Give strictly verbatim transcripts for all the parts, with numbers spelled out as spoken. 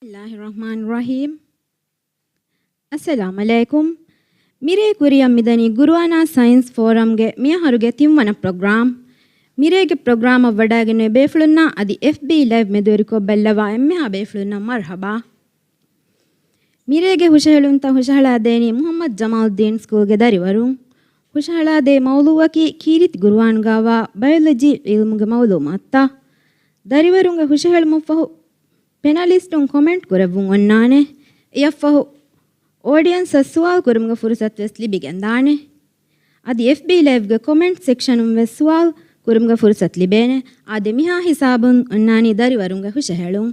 ބިސްމިއްލާހިއްރަޙްމާނިއްރަޙީމް. އައްސަލާމު ޢަލައިކުމް. މިރޭ ކުރިއަށް މިދަނީ ގުރުއާނާ ސައިންސް ފޯރަމްގެ މިއަހަރުގެ ތިންވަނަ ޕްރޮގްރާމް. މިރޭގެ ޕްރޮގްރާމަށް ވަޑައިގެންނެވި ބޭފުޅުންނާ އަދި އެފްބީ ލައިވް މެދުވެރިކޮށް ބައްލަވާ އެންމެހާ ބޭފުޅުންނަށް މަރްޙަބާ. މިރޭގެ ހުށަހެޅުންތައް ހުށަހަޅާދޭނީ މުޙައްމަދު ޖަމާލުއްދީން ސްކޫލްގެ ދަރިވަރުން. ހުށަހަޅާދޭ މައުޟޫޢަކީ ކީރިތި ގުރުއާންގާވާ ބަޔޮލޮޖީ ޢިލްމުގެ މައުލޫމާތުތައް. ދަރިވަރުންގެ ހުށަހެޅުމަށްފަހު ޕެނަލިސްޓުން ކޮމެންޓް ކުރެއްވުން އޮންނާނެ. އެއަށްފަހު އޯޑިއަންސަށް ސުވާލު ކުރުމުގެ ފުރުސަތު ވެސް ލިބިގެންދާނެ. އަދި އެފްބީ ލައިވްގެ ކޮމެންޓް ސެކްޝަނުން ވެސް ސުވާލު ކުރުމުގެ ފުރުސަތު ލިބޭނެ. އާދެ، މިހާ ހިސާބުން އޮންނާނީ ދަރިވަރުންގެ ހުށަހެޅުން.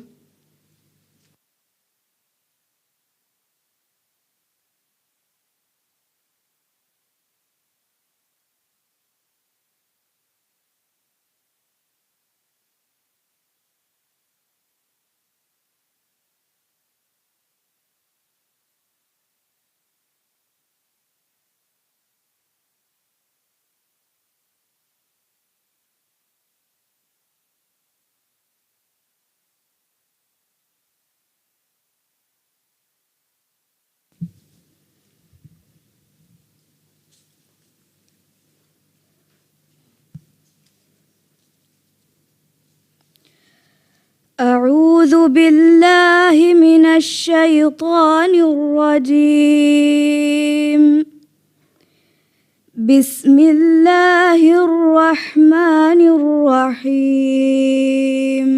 أعوذ بالله من الشيطان الرجيم. بسم الله الرحمن الرحيم.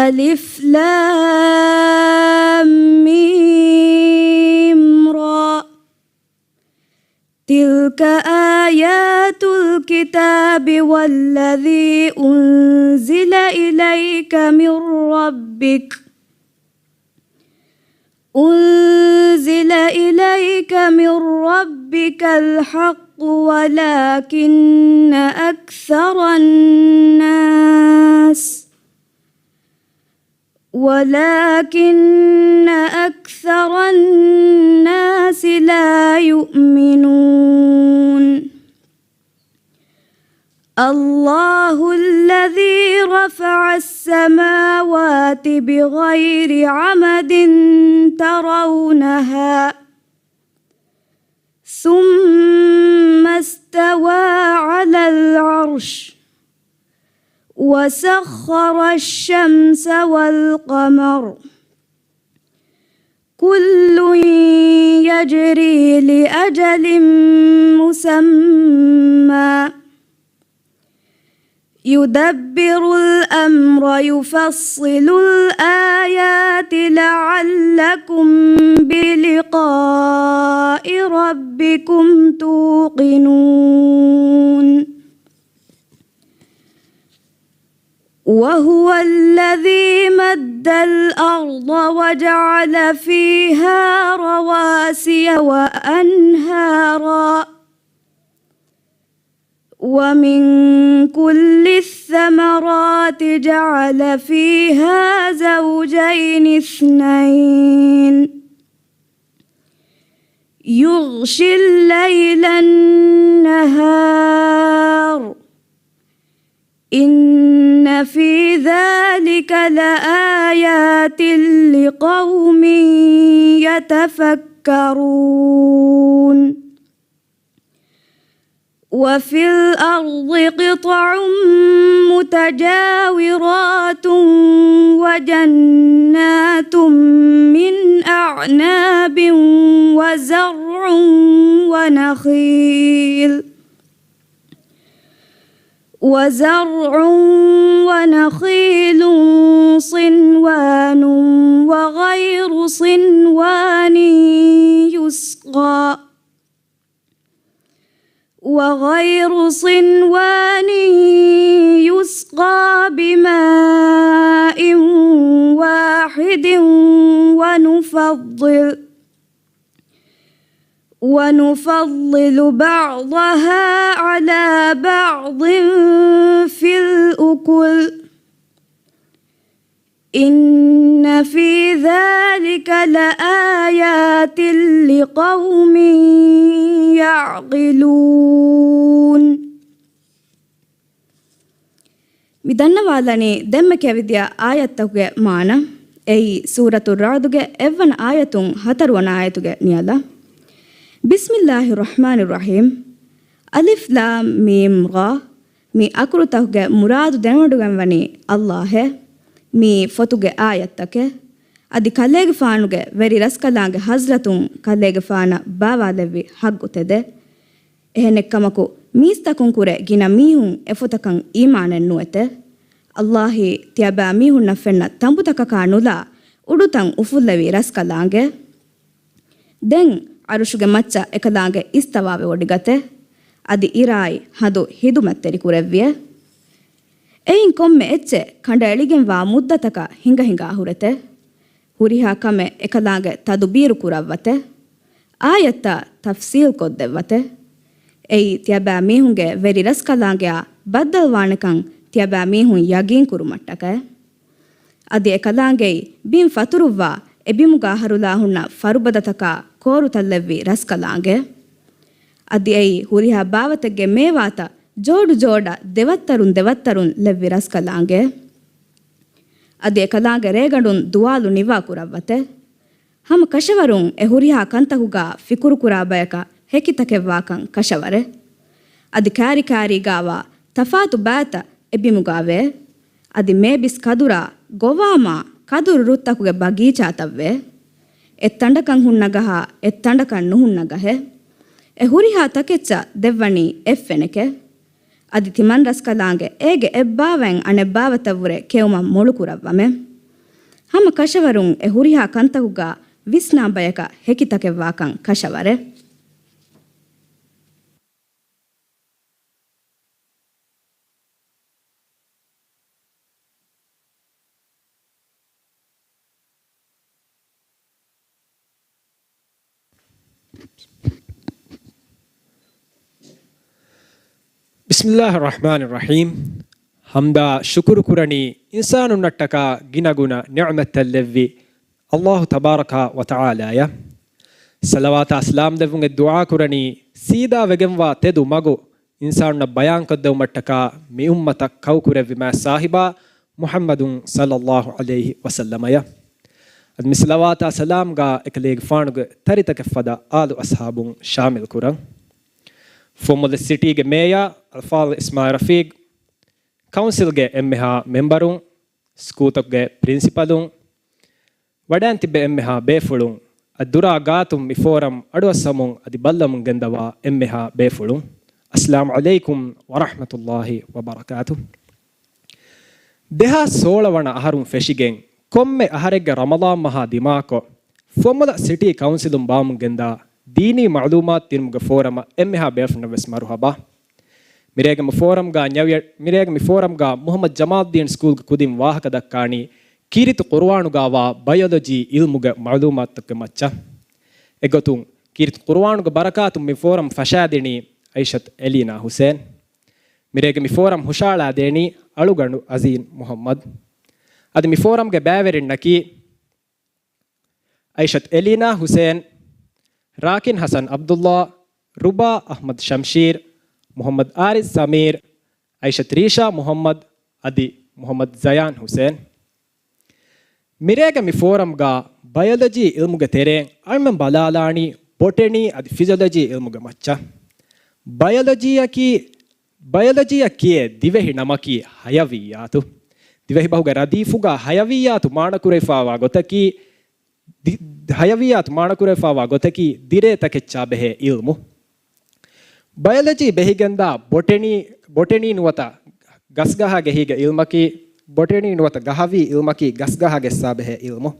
ألف لام ميم را. تلك آيات الكتاب والذي أنزل إليك من ربك أنزل إليك من ربك الحق ولكن أكثر الناس ولكن أكثر الناس لا يؤمنون. الله الذي رفع السماوات بغير عمد ترونها ثم استوى على العرش وسخر الشمس والقمر كل يجري لأجل مسمى يدبر الأمر يفصل الآيات لعلكم بلقاء ربكم توقنون. وهو الذي مد الأرض وجعل فيها رواسي وأنهارا ومن كل الثمرات جعل فيها زوجين اثنين يغشي الليل النهار إن في ذلك لآيات لقوم يتفكرون. وفي الأرض قطع متجاورات وجنات من أعناب وزرع ونخيل وزرع ونخيل صنوان وغير صنوان يسقى وغير صنوان يسقى بماء واحد ونفضل ونفضل بعضها على بعض في الأكل إن في ذلك لآيات لقوم يعقلون. މި ދަންނަވާލަނީ ދެންމެ ކެވިދިޔަ އާޔަތްތަކުގެ މާނަ. އެއީ ސޫރަތުއް ރަޢުދުގެ އެއްވަނަ އާޔަތުން ހަތަރުވަނަ އާޔަތުގެ ނިޔަލަށް. ބިސްމިއްލާހި ރަޙްމާނި ރަޙީމް. އަލިފް ލާމް މީމް ރާ. މި އަކުރުތަކުގެ މުރާދު ދެނެވޮޑިގެންވަނީ ﷲ އޭ. މީ ފޮތުގެ އާޔަތްތަކެއް. އަދި ކަލޭގެފާނުގެ ވެރި ރަސްކަލާނގެ ޙަޟްރަތުން ކަލޭގެފާނަށް ބާވާލެއްވި ޙައްޤު ތެދެއް. އެހެނެއްކަމަކު، މީސްތަކުންކުރެ ގިނަ މީހުން އެފޮތަކަށް އީމާނެއް ނުވެތެ. ﷲ އީ ތިޔަބައިމީހުންނަށް ފެންނަ ތަނބުތަކަކާ ނުލާ އުޑުތައް އުފުއްލެވި ރަސްކަލާނގެ. ދެން ޢަރުޝުގެ މައްޗަށް އެކަލާނގެ އިސްތަވާވެވޮޑިގަތެ. އަދި އިރާއި ހަނދު ހިދުމަތްތެރިކުރެއްވިއެ. އެއިން ކޮންމެ އެއްޗެއް ކަނޑައެޅިގެންވާ މުއްދަތަކަށް ހިނގަހިނގާ ހުރެތެ. ހުރިހާ ކަމެއް އެކަލާނގެ ތަދުބީރު ކުރައްވަތެ. އާޔަތްތައް ތަފްސީލް ކޮށްދެއްވަތެ. އެއީ ތިޔަބައިމީހުންގެ ވެރި ރަސްކަލާނގެއާ ބައްދަލުވާނެކަން ތިޔަބައިމީހުން ޔަގީންކުރުމަށްޓަކައި. އަދި އެކަލާނގެއީ ބިން ފަތުރުއްވާ އެބިމުގާ ހަރުލާ ހުންނަ ފަރުބަދަތަކާ ކޯރުތައްލެއްވި ރަސްކަލާނގެ. އަދި އެއީ ހުރިހާ ބާވަތެއްގެ މޭވާތައް ޖޯޑުޖޯޑަށް ދެވައްތަރުން ދެވައްތަރުން ލެއްވި ރަސްކަލާނގެ. އަދި އެކަލާނގެ ރޭގަނޑުން ދުވާލު ނިވާ ކުރައްވަތެ. ހަމަ ކަށަވަރުން އެ ހުރިހާ ކަންތަކުގާ ފިކުރުކުރާ ބަޔަކަށް ހެކިތަކެއްވާކަން ކަށަވަރެ. އަދި ކާރިކާރީގާވާ ތަފާތު ބައިތައް އެބިމުގާވޭ. އަދި މޭބިސް ކަދުރާ ގޮވާމާ ކަދުރު ރުއްތަކުގެ ބަގީޗާތައްވޭ. އެއްތަނޑަކަށް ހުންނަ ގަހާ އެއްތަނޑަކަށް ނުހުންނަ ގަހެއް. އެ ހުރިހާ ތަކެއްޗަށް ދެއްވަނީ އެއްފެނެކެ. އަދި ތިމަންރަސްކަލާނގެ އޭގެ އެއްބާވައިން އަނެއްބާވަތަށްވުރެ ކެއުމަށް މޮޅުކުރައްވަމެ. ހަމަ ކަށަވަރުން އެ ހުރިހާ ކަންތަކުގާ ވިސްނާ ބަޔަކަށް ހެކިތަކެއްވާކަން ކަށަވަރެ. ބިސްމިއްލާހި ރަޙްމާނި ރަޙީމް. ޙަމްދާ ޝުކުރު ކުރަނީ އިންސާނުންނަށްޓަކާ ގިނަގުނަ ނިޢުމަތްތައް ލެއްވި ﷲ ތަބާރަކަ ވަތަޢާލާޔަށް. ޞަލަވާތާ ސަލާމް ދެއްވުމެއް ދުޢާ ކުރަނީ ސީދާ ވެގެންވާ ތެދު މަގު އިންސާނުންނަށް ބަޔާންކޮށްދެވުމަށްޓަކާ މި އުއްމަތަށް ކައުކުރެއްވި މާތް ސާހިބާ މުޙައްމަދު ޞައްލައްލާހު ޢަލައިހި ވަސައްލަމަޔަށް. އަދި މި ޞަލަވާތާ ސަލާމްގާ އެކަލޭގެފާނުގެ ތަރިތަކެއް ފަދަ އާލު އަޞްޙާބުން ޝާމިލް ކުރަން. ފުވައްމުލައް ސިޓީގެ މޭޔާ އަލްފާޟިލް އިސްމާޢީލް ރަފީޤް، ކައުންސިލްގެ އެންމެހާ މެމްބަރުން، ސްކޫލްތަކުގެ ޕްރިންސިޕަލުން، ވަޑައިން ތިއްބެވި އެންމެހާ ބޭފުޅުން، އަދި ދުރާ ގާތުން މި ފޯރަމް އަޑުއައްސަމުން އަދި ބައްލަމުން ގެންދަވާ އެންމެހާ ބޭފުޅުން، އައްސަލާމު ޢަލައިކުމް ވަރަޙްމަތުﷲ ވަބަރަކާތު. ދެހާސް ސޯޅަ ވަނަ އަހަރުން ފެށިގެން، ކޮންމެ އަހަރެއްގެ ރަމަޟާން މަހާ ދިމާކޮށް، ފުވައްމުލައް ސިޓީ ކައުންސިލުން ބާމުން ގެންދާ ދީނީ މަޢުލޫމާތު ދިނުމުގެ ފޯރަމަށް އެންމެހާ ބޭފުޅުންނަށް ވެސް މަރުޙަބާ. މިރޭގެ މި ފޯރަމްގާ ނިޔަވި-، މިރޭގެ މި ފޯރަމްގާ މުޙައްމަދު ޖަމާލްދީން ސްކޫލްގެ ކުދިން ވާހަކަ ދައްކާނީ، ކީރިތި ޤުރުއާނުގާވާ ބަޔޮލޮޖީ ޢިލްމުގެ މަޢުލޫމާތުތަކުގެ މައްޗަށް. އެގޮތުން، ކީރިތި ޤުރުއާނުގެ ބަރަކާތުން މި ފޯރަމް ފަށާދިނީ އައިޝަތު އެލީނާ ޙުސޭން. މިރޭގެ މި ފޯރަމް ހުށައަޅާދޭނީ އަޅުގަނޑު އަޒީން މުޙައްމަދު. އަދި މި ފޯރަމްގެ ބައިވެރިންނަކީ، އައިޝަތު އެލީނާ ޙުސޭން، ރާކިން ޙަސަން ޢަބްދުﷲ، ރުބާ އަޙްމަދު ޝަމްޝީރު، މުޙައްމަދު އާރިޒް ސަމީރު، އައިޝަތު ރީޝާ މުޙައްމަދު އަދި މުޙައްމަދު ޒަޔާން ޙުސޭން. މިރޭގެ މި ފޯރަމްގާ ބަޔޮލޮޖީ ޢިލްމުގެ ތެރެއިން އަޅުމެން ބަލާލާނީ ބޮޓެނީ އަދި ފިޒިއޮލޮޖީ ޢިލްމުގެ މައްޗަށް. ބަޔޮލޮޖީއަކީ، ބަޔޮލޮޖީއަށް ކިޔޭ ދިވެހި ނަމަކީ ޙަޔަވިއްޔާތު. ދިވެހިބަހުގެ ރަދީފުގާ ޙަޔަވިއްޔާތު މާނަކުރެވިފާވާ ގޮތަކީ، ދި-، ޙަޔަވިއްޔާތު މާނަކުރެވިފާވާ ގޮތަކީ ދިރޭ ތަކެއްޗާ ބެހޭ ޢިލްމު. ބަޔޮލޮޖީ ބެހިގެންދާ ބޮޓެނީ، ބޮޓެނީ ނުވަތަ ގަސްގަހާގެހީގެ ޢިލްމަކީ، ބޮޓެނީ ނުވަތަ ގަހަވީ ޢިލްމަކީ ގަސްގަހާގެއްސާ ބެހޭ ޢިލްމު.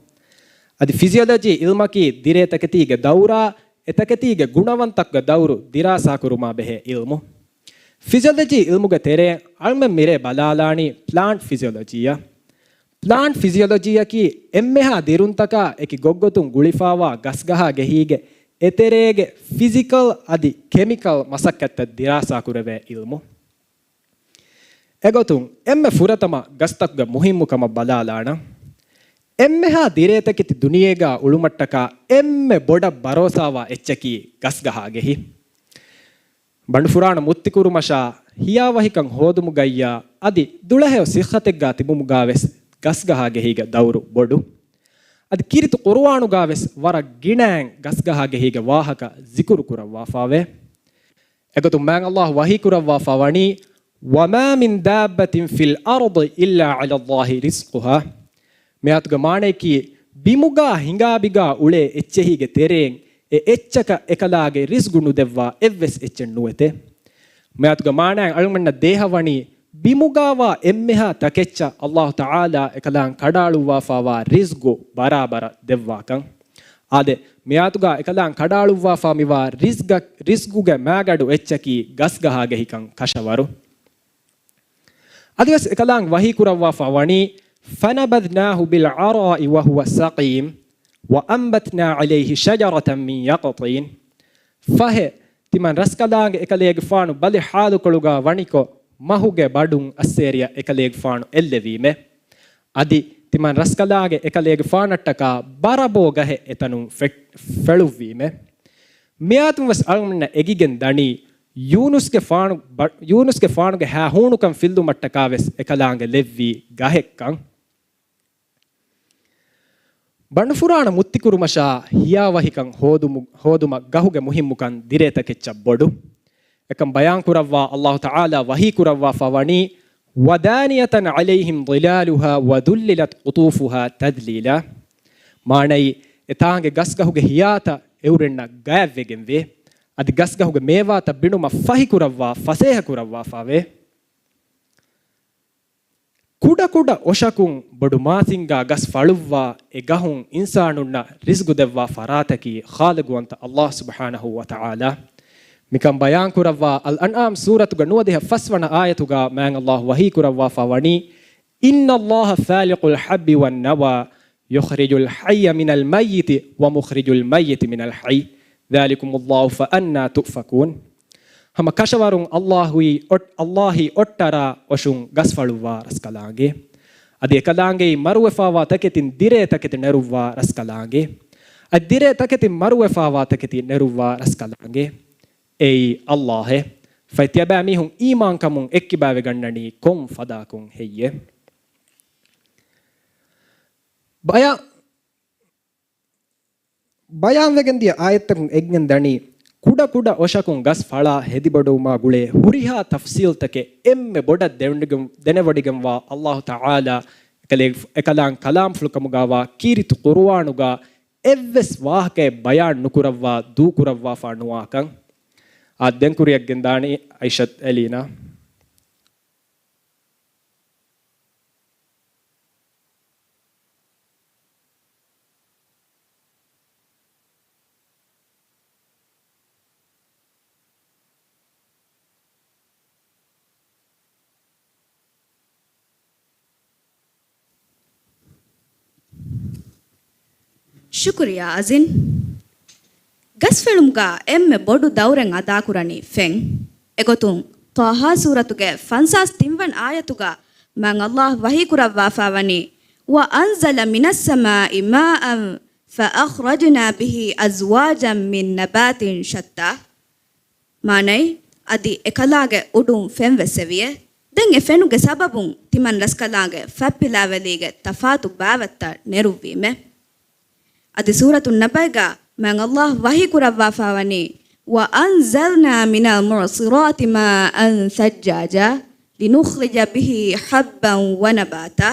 އަދި ފިޒިއޮލޮޖީ ޢިލްމަކީ ދިރޭ ތަކެތީގެ ދައުރާ، އެ ތަކެތީގެ ގުނަވަންތަކުގެ ދައުރު ދިރާސާކުރުމާ ބެހޭ ޢިލްމު. ފިޒިއޮލޮޖީ ޢިލްމުގެ ތެރެއިން އަޅުމެން މިރޭ ބަލާލާނީ ޕްލާންޓް ފިޒިއޮލޮޖީއަށް. ޕްލާންޓް ފިޒިއޮލޮޖީއަކީ އެންމެހާ ދިރުންތަކާ އެކި ގޮށްގޮތުން ގުޅިފާވާ ގަސްގަހާގެހީގެ އެތެރޭގެ ފިޒިކަލް އަދި ކެމިކަލް މަސައްކަތްތައް ދިރާސާކުރެވޭ ޢިލްމު. އެގޮތުން އެންމެ ފުރަތަމަ ގަސްތަކުގެ މުހިއްމުކަމަށް ބަލާލާނަން. އެންމެހާ ދިރޭތަކެތި ދުނިޔޭގާ އުޅުމަށްޓަކާ އެންމެ ބޮޑަށް ބަރޯސާވާ އެއްޗަކީ ގަސްގަހާގެހި. ބަނޑުފުރާނަ މުއްތިކުރުމަށާ، ހިޔާވަހިކަން ހޯދުމުގައްޔާ، އަދި ދުޅަހެޔޮ ސިއްހަތެއްގާ ތިބުމުގާވެސް ގަސްގަހާގެހީގެ ދައުރު ބޮޑު. އަދި ކީރިތި ޤުރުއާނުގާވެސް ވަރަށް ގިނައިން ގަސްގަހާގެހީގެ ވާހަކަ ޒިކުރު ކުރައްވާފާވޭ. އެގޮތުން މާތް ﷲ ވަޙީ ކުރައްވާފާ ވަނީ، وما من دابة في الأرض إلا على الله رزقها. މިއާތުގެ މާނަޔަކީ، ބިމުގާ ހިނގާބިގާ އުޅޭ އެއްޗެހީގެ ތެރެއިން އެ އެއްޗަކަށް އެކަލާނގެ ރިޒްގު ނުދެއްވާ އެއްވެސް އެއްޗެއް ނުވެތޭ. މިއާތުގެ މާނައިން އަޅުގަނޑަށް ދޭހަވަނީ، ބިމުގާވާ އެންމެހާ ތަކެއްޗަށް ﷲ ތަޢާލާ އެކަލާނގެ ކަޑައަޅުއްވާފާވާ ރިޒްގު ބަރާބަރަށް ދެއްވާކަން. އާދެ، މިއާތުގާ އެކަލާނގެ ކަޑައަޅުއްވާފާ މިވާ ރިޒްގަ-، ރިޒްގުގެ މާގަނޑު އެއްޗަކީ ގަސްގަހާގެހިކަން ކަށަވަރު. އަދިވެސް އެކަލާނގެ ވަޙީ ކުރައްވާފާ ވަނީ، فنبذناه بالعراء وهو سقيم وأنبتنا عليه شجرة من يقطين. ފަހެ، ތިމަން ރަސްކަލާނގެ އެކަލޭގެފާނު ބަލި ޙާލުކޮޅުގާ ވަނިކޮށް، މަހުގެ ބަޑުން އައްސޭރިއަށް އެކަލޭގެފާނު އެއްލެވީމެ. އަދި ތިމަން ރަސްކަލާނގެ އެކަލޭގެފާނަށްޓަކާ ބަރަބޯ ގަހެއް އެތަނުން ފެ-، ފެޅުއްވީމެ. މިއާތުންވެސް އަޅުގަނޑަށް އެގިގެން ދަނީ، ޔޫނުސްގެ ފާނު ބަ-، ޔޫނުސްގެ ފާނުގެ ހާ ހޫނުކަން ފިއްލުމަށްޓަކާވެސް އެކަލާނގެ ލެއްވީ ގަހެއްކަން. ބަނޑުފުރާނަ މުއްތިކުރުމަށާ ހިޔާވަހިކަން ހޯދުމު-، ހޯދުމަށް ގަހުގެ މުހިއްމުކަން ދިރޭތަކެއްޗަށް ބޮޑު. އެކަން ބަޔާންކުރައްވާ ﷲ ތަޢާލާ ވަޙީ ކުރައްވާފާ ވަނީ، ودانية عليهم ظلالها وذللت قطوفها تذليلا. މާނައީ، އެތާނގެ ގަސްގަހުގެ ހިޔާތައް އެއުރެންނަށް ގާތްވެގެންވޭ. އަދި ގަސްގަހުގެ މޭވާތައް ބިނުމަށް ފަހިކުރައްވާ، ފަސޭހަކުރައްވާފާވޭ. ކުޑަކުޑަ އޮށަކުން ބޮޑު މާސިންގާ ގަސް ފަޅުއްވާ އެ ގަހުން އިންސާނުންނަށް ރިޒްގު ދެއްވާ ފަރާތަކީ ޚާލިޤުވަންތަ ﷲ ސުބްޙާނަހޫ ވަތަޢާލާ. މިކަން ބަޔާންކުރައްވާ އަލް އަންޢާމް ސޫރަތުގެ ނުވަދިހަ ފަސްވަނަ އާޔަތުގާ މާތް ﷲ ވަޙީ ކުރައްވާފާ ވަނީ، إن الله فالق الحب والنوى يخرج الحي من الميت ومخرج الميت من الحي ذلكم الله فأنى تؤفكون. ހަމަ ކަށަވަރުން ﷲ އޮށް-، ﷲ އޮށްޓަރާ އޮށުން ގަސްފަޅުއްވާ ރަސްކަލާނގެ. އަދި އެކަލާނގެއި މަރުވެފާވާ ތަކެތިން ދިރޭ ތަކެތި ނެރުއްވާ ރަސްކަލާނގެ. އަދި ދިރޭ ތަކެތިން މަރުވެފާވާ ތަކެތި ނެރުއްވާ ރަސްކަލާނގެ. އެއީ ﷲ އޭ. ފަތް ތިޔަބައިމީހުން އީމާންކަމުން އެއްކިބާވެގަންނަނީ ކޮން ފަދައަކުން ހެއްޔެވެ؟ ބަޔާ-، ބަޔާންވެގެންދިޔަ އާޔަތްތަކުން އެނގިގެން ދަނީ، ކުޑަކުޑަ އޮށަކުން ގަސް ފަޅާ ހެދިބޮޑުވުމާ ގުޅޭ ހުރިހާ ތަފްސީލްތަކެއް އެންމެ ބޮޑަށް ދެނެވޮޑިގެން-، ދެނެވޮޑިގެންވާ ﷲ ތަޢާލާ އެކަލޭ-، އެކަލާނގެ ކަލާމްފުޅު ކަމުގާވާ ކީރިތި ޤުރުއާނުގާ އެއްވެސް ވާހަކައެއް ބަޔާން ނުކުރައްވާ، ދޫކުރައްވާފާ ނުވާކަން. އާ، ދެން ކުރިއަށް ގެންދާނީ އައިޝަތް އެލީނާ. ޝުކުރިއްޔާ އަޒިން. ގަސްފެޅުމުގަ އެންމެ ބޮޑު ދައުރެއް އަދާކުރަނީ ފެން. އެގޮތުން، ޠާހާ ސޫރަތުގެ ފަންސާސް ތިންވަނަ އާޔަތުގަ މާތް ﷲ ވަޙީކުރައްވާފާވަނީ، وأنزل من السماء ماء فأخرجنا به أزواجا من نبات شتى. މާނައީ، އަދި އެކަލާނގެ އުޑުން ފެން ވެއްސެވިއޭ. ދެން އެ ފެނުގެ ސަބަބުން ތިމަން ރަސްކަލާނގެ ފަތްޕިލާވެލީގެ ތަފާތު ބާވަތްތައް ނެރުއްވީމެ. އަދި ސޫރަތު ނަބައިގަ މާތް ﷲ ވަޙީ ކުރައްވާފާވަނީ، وأنزلنا من المعصرات ماء ثجاجا لنخرج به حبا ونباتا.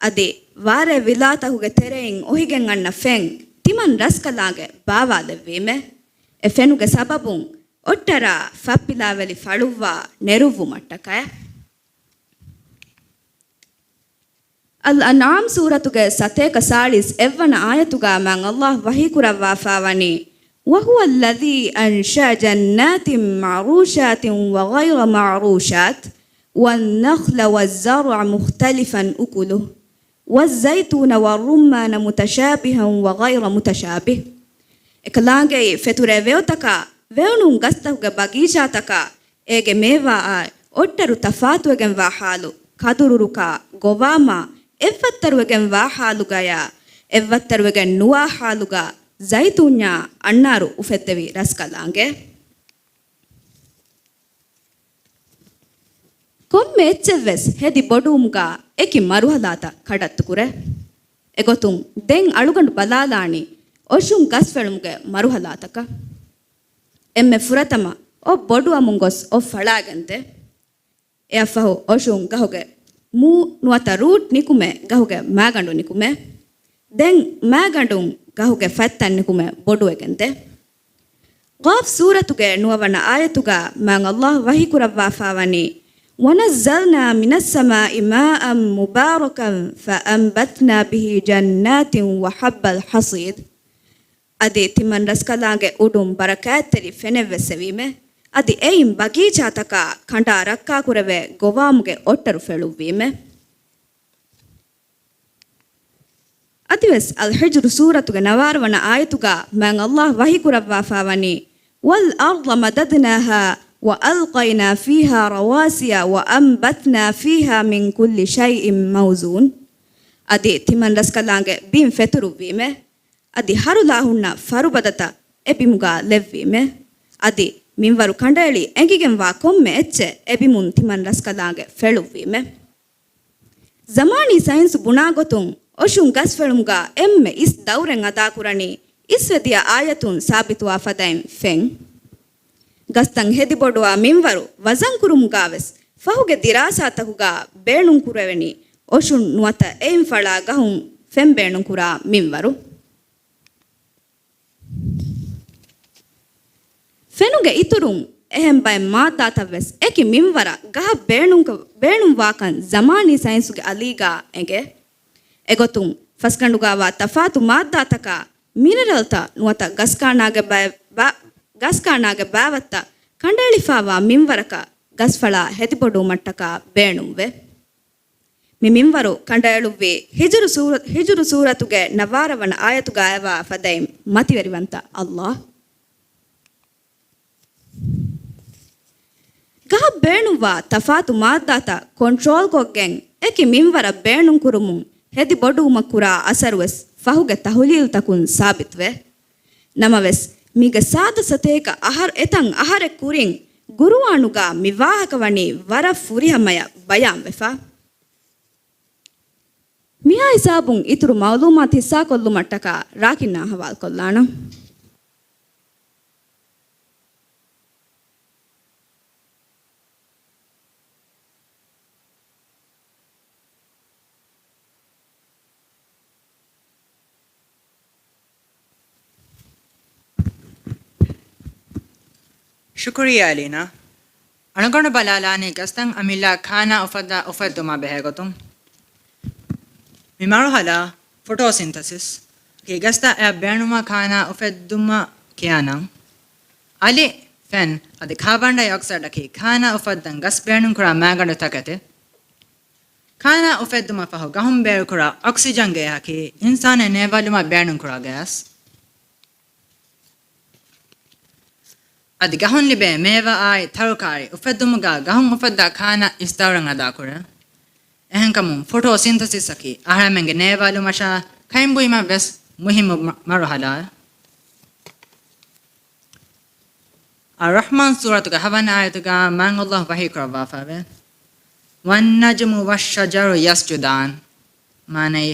އަދި ވާރޭ ވިލާތަކުގެ ތެރެއިން އޮހިގެން އަންނަ ފެން ތިމަން ރަސްކަލާނގެ ބާވާލެއްވީމެ. އެ ފެނުގެ ސަބަބުން އޮއްޓަރާ ފަތްޕިލާވެލި ފަޅުއްވާ ނެރުއްވުމަށްޓަކައި. އަލް އަންޢާމް ސޫރަތުގެ ސަތޭކަ ސާޅީސް އެއްވަނަ އާޔަތުގަ މާތް ﷲ ވަޙީ ކުރައްވާފާވަނީ، وهو الذي أنشأ جنات معروشات وغير معروشات والنخل والزرع مختلفا أكله والزيتون والرمان متشابها وغير متشابه. އެކަލާނގެއީ ފެތުރޭ ވެއޮތަކާ، ވެއުނު ގަސްތަކުގެ ބަގީޗާތަކާ، އޭގެ މޭވާއާ އޮއްޓަރު ތަފާތުވެގެންވާ ޙާލު، ކަދުރުރުކާ ގޮވާމާ އެއްވައްތަރުވެގެންވާ ޙާލުގަޔާ، އެއްވައްތަރުވެގެން ނުވާ ޙާލުގަ ޒައިތޫންޏާ އަންނާރު އުފެއްދެވި ރަސްކަލާނގެ. ކޮންމެ އެއްޗެއްވެސް ހެދި ބޮޑުވުމުގަ އެކި މަރުހަލާތައް ކަޑައްތުކުރޭ. އެގޮތުން ދެން އަޅުގަނޑު ބަލާލާނީ އޮށުން ގަސްފެޅުމުގެ މަރުހަލާތަކަށް. އެންމެ ފުރަތަމަ އޮށް ބޮޑުވަމުން ގޮސް އޮށް ފަޅާގެންދޭ. އެއަށްފަހު އޮށުން ގަހުގެ މޫ ނުވަތަ ރޫޓް ނިކުމޭ، ގަހުގެ މާގަނޑު ނިކުމޭ. ދެން މާގަނޑުން ގަހުގެ ފަތްތައް ނިކުމެ ބޮޑުވެގެންދޭ. ޤާފް ސޫރަތުގެ ނުވަވަނަ އާޔަތުގަ މާތް ﷲ ވަޙީކުރައްވާފާވަނީ، وَنَزَّلْنَا مِنَ السَّمَاءِ مَاءً مُبَارَكًا فَأَنْبَتْنَا بِهِ جَنَّاتٍ وَحَبَّ الْحَصِيدِ. އަދި ތިމަން ރަސްކަލާނގެ އުޑުން ބަރަކާތްތެރި ފެނެއްވެއްސެވީމެ. އަދި އެއިން ބަގީޗާތަކާ ކަނޑާ ރައްކާކުރެވޭ ގޮވާމުގެ އޮއްޓަރު ފެޅުއްވީމެ. އަދިވެސް އަލް ޙިޖްރު ސޫރަތުގެ ނަވާރަވަނަ އާޔަތުގަ މާތް ﷲ ވަޙީކުރައްވާފާވަނީ، وَالْأَرْضَ مَدَدْنَاهَا وَأَلْقَيْنَا فِيهَا رَوَاسِيَ وَأَنْبَتْنَا فِيهَا مِنْ كُلِّ شَيْءٍ مَوْزُونٍ. އަދި ތިމަން ރަސްކަލާނގެ ބިން ފެތުރުއްވީމެ. އަދި ހަރުލާ ހުންނަ ފަރުބަދަތައް އެ ބިމުގަ ލެއްވީމެ. އަދި މިންވަރު ކަނޑައެޅި އެނގިގެންވާ ކޮންމެ އެއްޗެއް އެ ބިމުން ތިމަން ރަސްކަލާނގެ ފެޅުއްވީމެ. ޒަމާނީ ސައިންސު ބުނާ ގޮތުން އޮށުން ގަސްފެޅުމުގަ އެންމެ އިސް ދައުރެއް އަދާކުރަނީ އިސްވެދިޔަ އާޔަތުން ސާބިތުވާ ފަދައިން ފެން. ގަސްތައް ހެދިބޮޑުވާ މިންވަރު ވަޒަންކުރުމުގަވެސް ފަހުގެ ދިރާސާތަކުގަ ބޭނުންކުރެވެނީ އޮށުން ނުވަތަ އެއިން ފަޅާ ގަހުން ފެން ބޭނުންކުރާ މިންވަރު. ފެނުގެ އިތުރުން އެހެން ބައެއް މާއްދާތައްވެސް އެކި މިންވަރަށް ގަހަށް ބޭނުންކަ-، ބޭނުންވާކަން ޒަމާނީ ސައިންސުގެ އަލީގަ އެނގޭ. އެގޮތުން ފަސްގަނޑުގަވާ ތަފާތު މާއްދާތަކާ މިނެރަލްތައް ނުވަތަ ގަސްކާނާގެ ބައެއް ބާ-، ގަސްކާނާގެ ބާވަތްތައް ކަނޑައެޅިފާވާ މިންވަރަކަށް ގަސްފަޅާ ހެދިބޮޑުވުމަށްޓަކާ ބޭނުންވޭ. މި މިންވަރު ކަނޑައެޅުއްވީ ހިޖުރު ސޫރަ-، ހިޖުރު ސޫރަތުގެ ނަވާރަވަނަ އާޔަތުގައިވާ ފަދައިން މަތިވެރިވަންތަ ﷲ. ގަހަށް ބޭނުންވާ ތަފާތު މާއްދާތައް ކޮންޓްރޯލްކޮށްގެން އެކި މިންވަރަށް ބޭނުންކުރުމުން ހެދި ބޮޑުވުމަށް ކުރާ އަސަރުވެސް ފަހުގެ ތަހުލީލްތަކުން ސާބިތުވޭ. ނަމަވެސް، މީގެ ސާދަ ސަތޭކަ އަހަރު އެތަން އަހަރެއް ކުރިން ގުރުއާނުގަ މި ވާހަކަ ވަނީ ވަރަށް ފުރިހަމަޔަށް ބަޔާންވެފަ. މިހާ ހިސާބުން އިތުރު މައުލޫމާތު ހިއްސާކޮށްލުމަށްޓަކާ ރާކިންނާ ހަވާލުކޮށްލާނަން. ޝުކުރިއްޔާ އަލީނާ. އަޅުގަނޑު ބަލާލާނީ ގަސްތައް އަމިއްލަ ކާނާ އުފައްދާ އުފެއްދުމާ ބެހޭގޮތުން. މި މަރުހަލާ ފޮޓޯސިންތަސިސް ގަސްތައް އެއަށް ބޭނުންވާ ކާނާ އުފެއްދުމަށް ކިޔާނަން. އަލި، ފެން އަދި ކާބަންޑައި އޮކްސައިޑަކީ ކާނާ އުފައްދަން ގަސް ބޭނުންކުރާ މާގަނޑުތަކެތި. ކާނާ އުފެއްދުމަށް ފަހު ގަހުން ބޭރުކުރާ އޮކްސިޖަންގެ އެހަކީ އިންސާނެއް ނޭވާލުމަށް ބޭނުންކުރާ ގޭސް. އަދި ގަހުން ލިބޭ މޭވާއާއި ތަރުކާރީ އުފެއްދުމުގަ ގަހުން އުފައްދާ ކާނާ އިސް ދައުރެއް އަދާކުރޭ. އެހެންކަމުން ފޮޓޯސިންތަސިސްއަކީ އަހަރެމެންގެ ނޭވާލުމަށާ ކައިން ބުއިމަށް ވެސް މުހިއްމު މަ-، މަރުހަލާއެއް. އައްރަޙްމާން ސޫރަތުގެ ހަވަނަ އާޔަތުގަ މާތް ﷲ ވަޙީކުރައްވާފައެވެ. وَالنَّجْمُ وَالشَّجَرُ يَسْجُدَانِ. މާނައީ،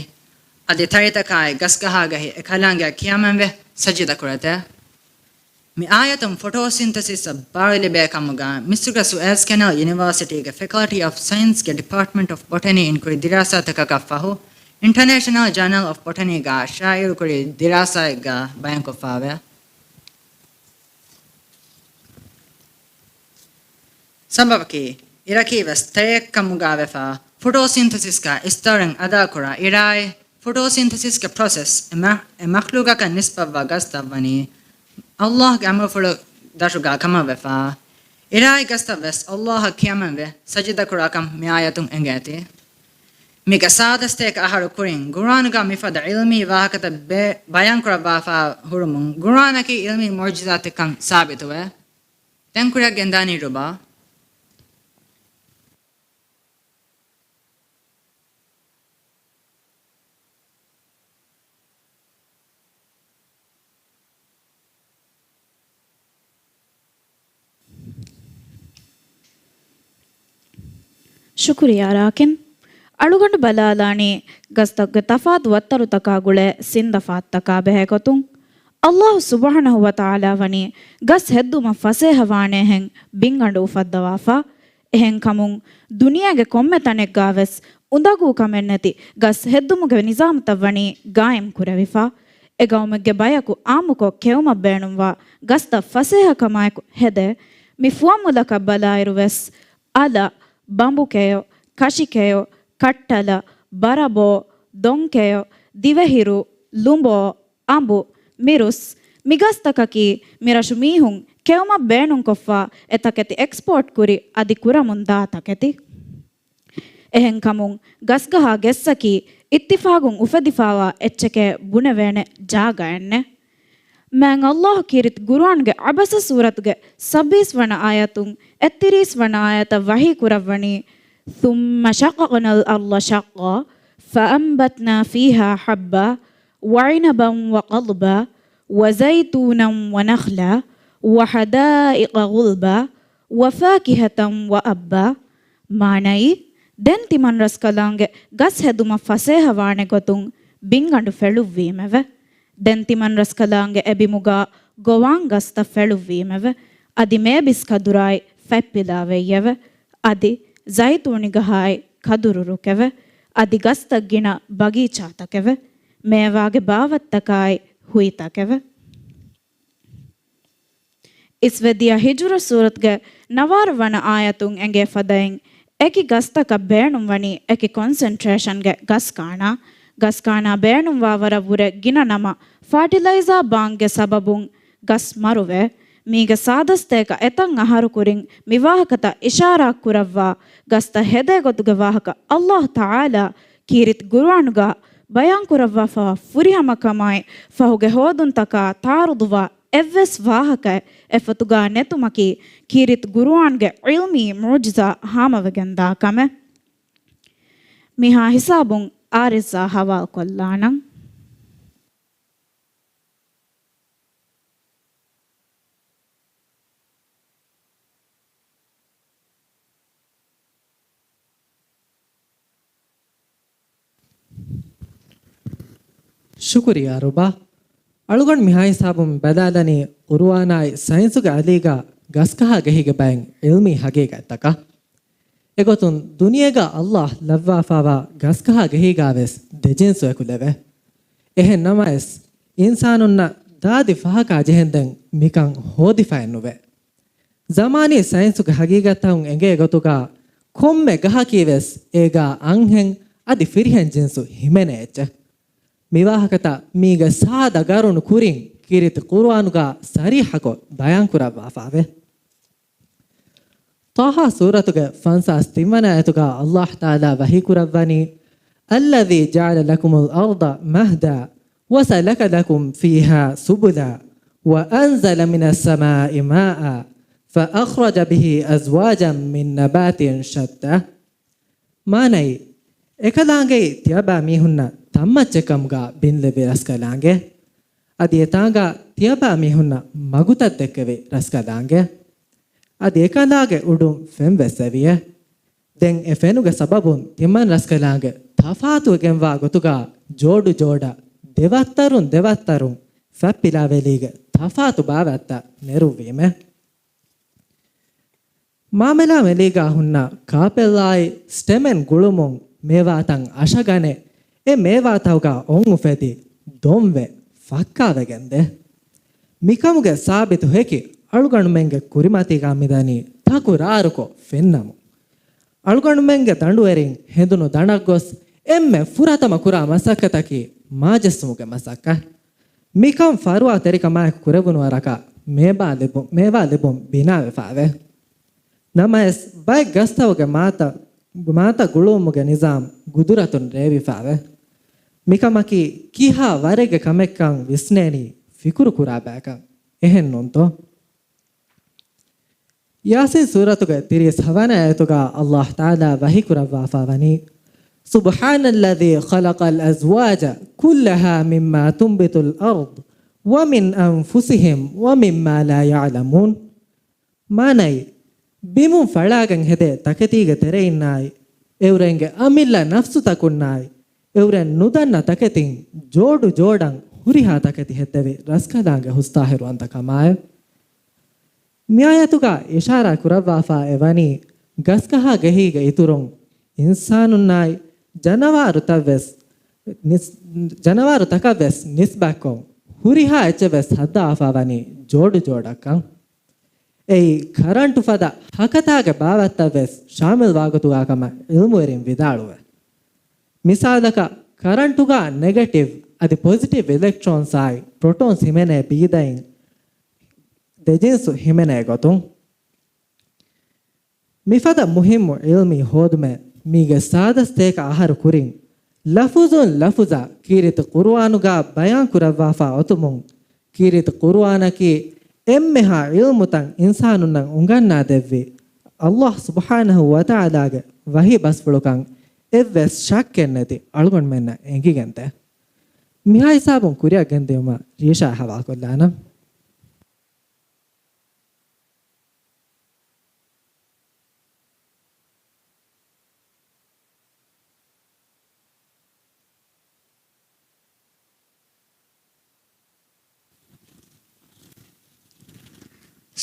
އަދި ތަރިތަކާއި ގަސްގަހާގަހީ އެކަލާނގެއަށް ކިޔަމަންވެ ސަޖިދަކުރެތެ. މި އާޔަތުން ފޮޓޯސިންތަސިސްއަށް ބާރުލިބޭ ކަމުގަ މިސްރުގެ ސުއޭޒް ކެނަލް ޔުނިވާސިޓީގެ ފެކަލްޓީ އޮފް ސައިންސްގެ ޑިޕާޓްމަންޓް އޮފް ބޮޓަނީ އިން ކުރި ދިރާސާތަކަކަށް ފަހު، އިންޓަނޭޝަނަލް ޖާނަލް އޮފް ބޮޓަނީގަ ޝާއިޢުކުރި ދިރާސާއެއްގަ ބަޔާންކޮށްފައެވެ. ސަބަބަކީ، އިރަކީ ވެސް ތަޔެއްކަމުގަ ވެފަ، ފޮޓޯސިންތަސިސްގަ އިސް ދައުރެއް އަދާކުރާ އިރާއި، ފޮޓޯސިންތަސިސްގެ ޕްރޮސެސް އެ މަ-، އެ މަޚްލޫގަކަށް ނިސްބަތްވާ ގަސްތައް ވަނީ، ﷲގެ އަމުރުފުޅު ދަށުގަ ކަމަށްވެފަ، އިރާއި ގަސްތައް ވެސް ﷲއަށް ކިޔަމަންވެ ސަޖިދަކުރާކަން މި އާޔަތުން އެނގޭތީ. މީގެ ސާދަ ސަތޭކަ އަހަރު ކުރިން ގުރުއާނުގަ މިފަދަ ޢިލްމީ ވާހަކަތައް ބެ-، ބަޔާންކުރައްވާފަ ހުރުމުން، ގުރުއާނަކީ ޢިލްމީ މުޢުޖިޒާތެއްކަން ސާބިތުވޭ. ދެން ކުރިއަށް ގެންދާނީ ރުބާ. ޝުކުރިއްޔާ ރާކިން. އަޅުގަނޑު ބަލާލާނީ ގަސްތަކުގެ ތަފާތު ވައްތަރުތަކާ ގުޅޭ ސިންދަފާތުތަކާ ބެހޭގޮތުން. އައްލާހު ސުބްޙާނަހު ވަތަޢާލާ ވަނީ ގަސް ހެއްދުމަށް ފަސޭހަވާނޭހެން ބިންގަނޑު އުފައްދަވާފަ. އެހެންކަމުން ދުނިޔޭގެ ކޮންމެ ތަނެއްގާވެސް އުނދަގޫކަމެއްނެތި ގަސް ހެއްދުމުގެ ނިޒާމުތައް ވަނީ ގާއިމް ކުރެވިފަ. އެ ގައުމެއްގެ ބަޔަކު އާއްމުކޮށް ކެއުމަށް ބޭނުންވާ ގަސްތައް ފަސޭހަކަމާއެކު ހެދޭ. މި ފުވައްމުލަކަށް ބަލާއިރުވެސް އަލަށް، ބަނބުކެޔޮ، ކަށިކެޔޮ، ކައްޓަލަ، ބަރަބޯ، ދޮންކެޔޮ، ދިވެހިރު، ލުނބޯ، އަނބު، މިރުސް، މިގަސްތަކަކީ މިރަށު މީހުން ކެއުމަށް ބޭނުންކޮށްފާ އެ ތަކެތި އެކްސްޕޯޓް ކުރި އަދި ކުރަމުންދާ ތަކެތި. އެހެންކަމުން ގަސްގަހާ ގެއްސަކީ އިއްތިފާގުން އުފެދިފާވާ އެއްޗެކޭ ބުނެވޭނެ ޖާގައެއްނެ. މާތް އައްލާހު ކީރިތި ގުރުއާންގެ ޢަބަސަ ސޫރަތުގެ ސައްބީސް ވަނަ އާޔަތުން އެއްތިރީސް ވަނަ އާޔަތަށް ވަޙީ ކުރައްވަނީ، ثم شققنا الأرض شقا فأنبتنا فيها حبا وعنبا وقضبا وزيتونا ونخلا وحدائق غلبا وفاكهة وأبا. މާނައީ، ދެން ތިމަން ރަސްކަލާނގެ ގަސް ހެދުމަށް ފަސޭހަވާނެ ގޮތުން ބިންގަނޑު ފެޅުއްވީމެވެ. ދެން ތިމަން ރަސްކަލާނގެ އެބިމުގާ ގޮވާން ގަސްތައް ފެޅުއްވީމެވެ. އަދި މޭބިސް ކަދުރާއި ފަތްޕިލާވެއްޔެވެ. އަދި ޒައިތޫނިގަހާއި ކަދުރު ރުކެވެ. އަދި ގަސްތައް ގިނަ ބަގީޗާތަކެވެ. މޭވާގެ ބާވަތްތަކާއި ހުއިތަކެވެ. އިސްވެ ދިޔަ ހިޖުރަ ސޫރަތުގެ ނަވާރަ ވަނަ އާޔަތުން އެނގޭ ފަދައިން، އެކި ގަސްތަކަށް ބޭނުންވަނީ އެކި ކޮންސެންޓްރޭޝަންގެ ގަސްކާނާ. ގަސްކާނާ ބޭނުންވާ ވަރަށް ވުރެ ގިނަ ނަމަ، ފާޓިލައިޒާ ބާންގްގެ ސަބަބުން ގަސް މަރުވޭ. މީގެ ސާދަސްތޭކަ އެތައް އަހަރު ކުރިން މި ވާހަކަތައް އިޝާރާތް ކުރައްވާ، ގަސްތައް ހެދޭ ގޮތުގެ ވާހަކަ އައްލާހު ތަޢާލާ ކީރިތި ގުރުއާނުގާ ބަޔާން ކުރައްވާފަވާ ފުރިހަމަކަމާއި، ފަހުގެ ހޯދުންތަކާ ތަޢާރުޟުވާ އެއްވެސް ވާހަކައެއް އެފޮތުގާ ނެތުމަކީ، ކީރިތި ގުރުއާންގެ ޢިލްމީ މުޢުޖިޒާ ހާމަވެގެންދާ ކަމެއް. މިހާ ހިސާބުން އާރިޒާ ހަވާލުކޮށްލާނަން. ޝުކުރިއްޔާ ރުބާ. އަޅުގަނޑު މިހާ ހިސާބުން ބަލާލަނީ ޤުރުއާނާއި ސައިންސުގެ އަލީގަ ގަސްގަހާ ގެހިގެ ބައިން ޢިލްމީ ހަގީގަތްތަކަށް. އެގޮތުން ދުނިޔޭގަ އައްލާހް ލައްވާފާވާ ގަސްގަހާ ގެހީގާވެސް ދެ ޖިންސު އެކުލެވޭ. އެހެން ނަމަވެސް، އިންސާނުންނަށް ދާދި ފަހަކާ ޖެހެންދެން މިކަން ހޯދިފައެއްނުވޭ. ޒަމާނީ ސައިންސުގެ ހަގީގަތްތަކުން އެނގޭ ގޮތުގަ، ކޮންމެ ގަހަކީވެސް އޭގާ އަންހެން އަދި ފިރިހެން ޖިންސު ހިމެނޭ އެއްޗެއް. މިވާހަކަތައް މީގެ ސާދަ ގަރުނު ކުރިން ކީރިތި ޤުރުއާނުގަ ސަރީޙަކޮށް ބަޔާންކުރައްވާފައެވެ. ޠާހާ ސޫރަތުގެ ފަންސާސް ތިންވަނަ އާޔަތުގަ އައްލާހު ތަޢާލާ ވަޙީކުރައްވަނީ، الذي جعل لكم الأرض مهدا وسلك لكم فيها سبلا وأنزل من السماء ماء فأخرج به أزواجا من نبات شتى. މާނައީ، އެކަލާނގެއީ ތިޔަބާ މީހުންނަށް ތަންމައްޗެއްކަމުގަ ބިންލެއްވި ރަސްކަލާނގެ. އަދި އެތާނގަ ތިޔަބާ މީހުންނަށް މަގުތައް ދެއްކެވި ރަސްކަލާނގެ. އަދި އެކަލާގެ އުޑުން ފެން ވެސް އެވިއެ. ދެން އެ ފެނުގެ ސަބަބުން ތިމަން ރަސްކަލާނގެ ތަފާތުވެގެންވާ ގޮތުގަ ޖޯޑު ޖޯޑަށް ދެވައްތަރުން ދެވައްތަރުން ފަތްޕިލާވެލީގެ ތަފާތު ބާވަތްތައް ނެރުއްވީމެ. މާމެލާ މެލީގާ ހުންނަ ކާޕެއްލާއި ސްޓެމެން ގުޅުމުން މޭވާތައް އަށަގަނެ، އެ މޭވާތަކުގަ އޮން އުފެދި ދޮންވެ ފައްކާވެގެންދޭ. މިކަމުގެ ސާބިތު ހެކި އަޅުގަނޑުމެންގެ ކުރިމަތީގަ މިދަނީ ތަކުރާރުކޮށް ފެންނަމުން. އަޅުގަނޑުމެންގެ ދަނޑުވެރިން ހެނދުނު ދަނޑަށް ގޮސް އެންމެ ފުރަތަމަ ކުރާ މަސައްކަތަކީ މާޖެއްސުމުގެ މަސައްކަތް. މިކަން ފަރުވާތެރިކަމާއެކު ކުރެވުނު ވަރަކަށް މޭބާ ލިބު-، މޭވާ ލިބުން ބިނާވެފައެވެ. ނަމަވެސް، ބައެއް ގަސްތަކުގެ މާތަ-، މާތައް ގުޅުވުމުގެ ނިޒާމް ގުދުރަތުން ރޭވިފައެވެ. މިކަމަކީ ކިހާ ވަރެއްގެ ކަމެއްކަން ވިސްނޭނީ ފިކުރު ކުރާ ބަޔަކަށް. އެހެން ނޫންތޯ؟ ޔާސީން ސޫރަތުގެ ތިރީސް ހަވަނަ އާޔަތުގަ އައްލާހު ތަޢާލާ ވަޙީ ކުރައްވާފަ ވަނީ، سبحان الذي خلق الأزواج كلها مما تنبت الأرض ومن أنفسهم ومما لا يعلمون. މާނައީ، ބިމުން ފަޅާގެން ހެދޭ ތަކެތީގެ ތެރެއިންނާއި، އެއުރެންގެ އަމިއްލަ ނަފްސުތަކުންނާއި، އެއުރެން ނުދަންނަ ތަކެތިން ޖޯޑު ޖޯޑަށް ހުރިހާ ތަކެތި ހެއްދެވި ރަސްކަލާނގެ ހުސްތާހިރުވަންތަ ކަމާއެވެ. މިއާޔަތުގަ އިޝާރާ ކުރައްވާފާ އެވަނީ، ގަސްގަހާ ގެހީގެ އިތުރުން އިންސާނުންނާއި ޖަނަވާރުތައްވެސް ނިސް-، ޖަނަވާރުތަކަށްވެސް ނިސްބަތްކޮށް، ހުރިހާ އެއްޗެއްވެސް ހައްދާފާ ވަނީ ޖޯޑު ޖޯޑަށްކަން. އެއީ ކަރަންޓު ފަދަ ހަކަތާގެ ބާވަތްތައްވެސް ޝާމިލް ވާގޮތުގާ ކަމަށް ޢިލްމުވެރިން ވިދާޅުވެ. މިސާލަކަށް، ކަރަންޓުގާ ނެގެޓިވް އަދި ޕޮޒިޓިވް އިލެކްޓްރޯންސް އާއި ޕްރޮޓޯންސް ހިމެނޭ ބީދައިން ދެޖިންސު ހިމެނޭ ގޮތުން. މިފަދަ މުހިއްމު ޢިލްމީ ހޯދުމެއް މީގެ ސާދަސްތޭކަ އަހަރު ކުރިން، ލަފުޒުން ލަފުޒަށް ކީރިތި ޤުރުއާނުގާ ބަޔާން ކުރައްވާފާ އޮތުމުން، ކީރިތި ޤުރުއާނަކީ އެންމެހާ ޢިލްމުތައް އިންސާނުންނަށް އުނގަންނާދެއްވި، ﷲ ސުބްޙާނަހޫ ވަތަޢާލާގެ ވަޙީ ބަސްފުޅުކަން އެއްވެސް ޝައްކެއް ނެތި އަޅުގަނޑުމެންނަށް އެނގިގެންދޭ. މިހާ ހިސާބުން ކުރިއަށް ގެންދިއުމަށް ރީޝާ ޙަވާލުކޮށްލާނަން.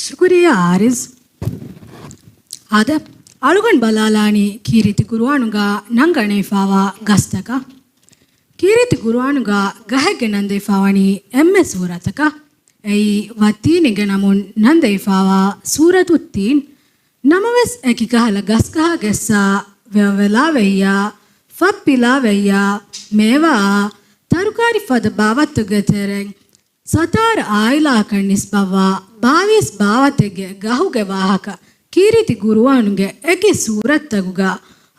ޝުކުރިއްޔާ އާރިޒް. އާދެ، އަޅުގަނޑު ބަލާލާނީ ކީރިތި ޤުރުއާނުގާ ނަންގަނެވިފާވާ ގަސްތަކަށް. ކީރިތި ޤުރުއާނުގާ ގަހެއްގެ ނަންދެވިފާވަނީ އެންމެ ސޫރަތަކަށް. އެއީ ވައްތީނީގެ ނަމުން ނަންދެވިފާވާ ސޫރަތުއްތީން. ނަމަވެސް އެކި ކަހަލަ ގަސްގަހާ ގެއްސާ، ވެވަވެލާ ވެއްޔާ، ފައްޕިލާ ވެއްޔާ، މޭވާއާ، ތަރުކާރި ފަދަ ބާވަތުގެ ތެރެއިން، ސަތާރަ އާއިލާއަކަށް ނިސްބަތްވާ ބާވީސް ބާވަތެއްގެ ގަހުގެ ވާހަކަ ކީރިތި ޤުރުއާނުގެ އެކި ސޫރަތްތަކުގަ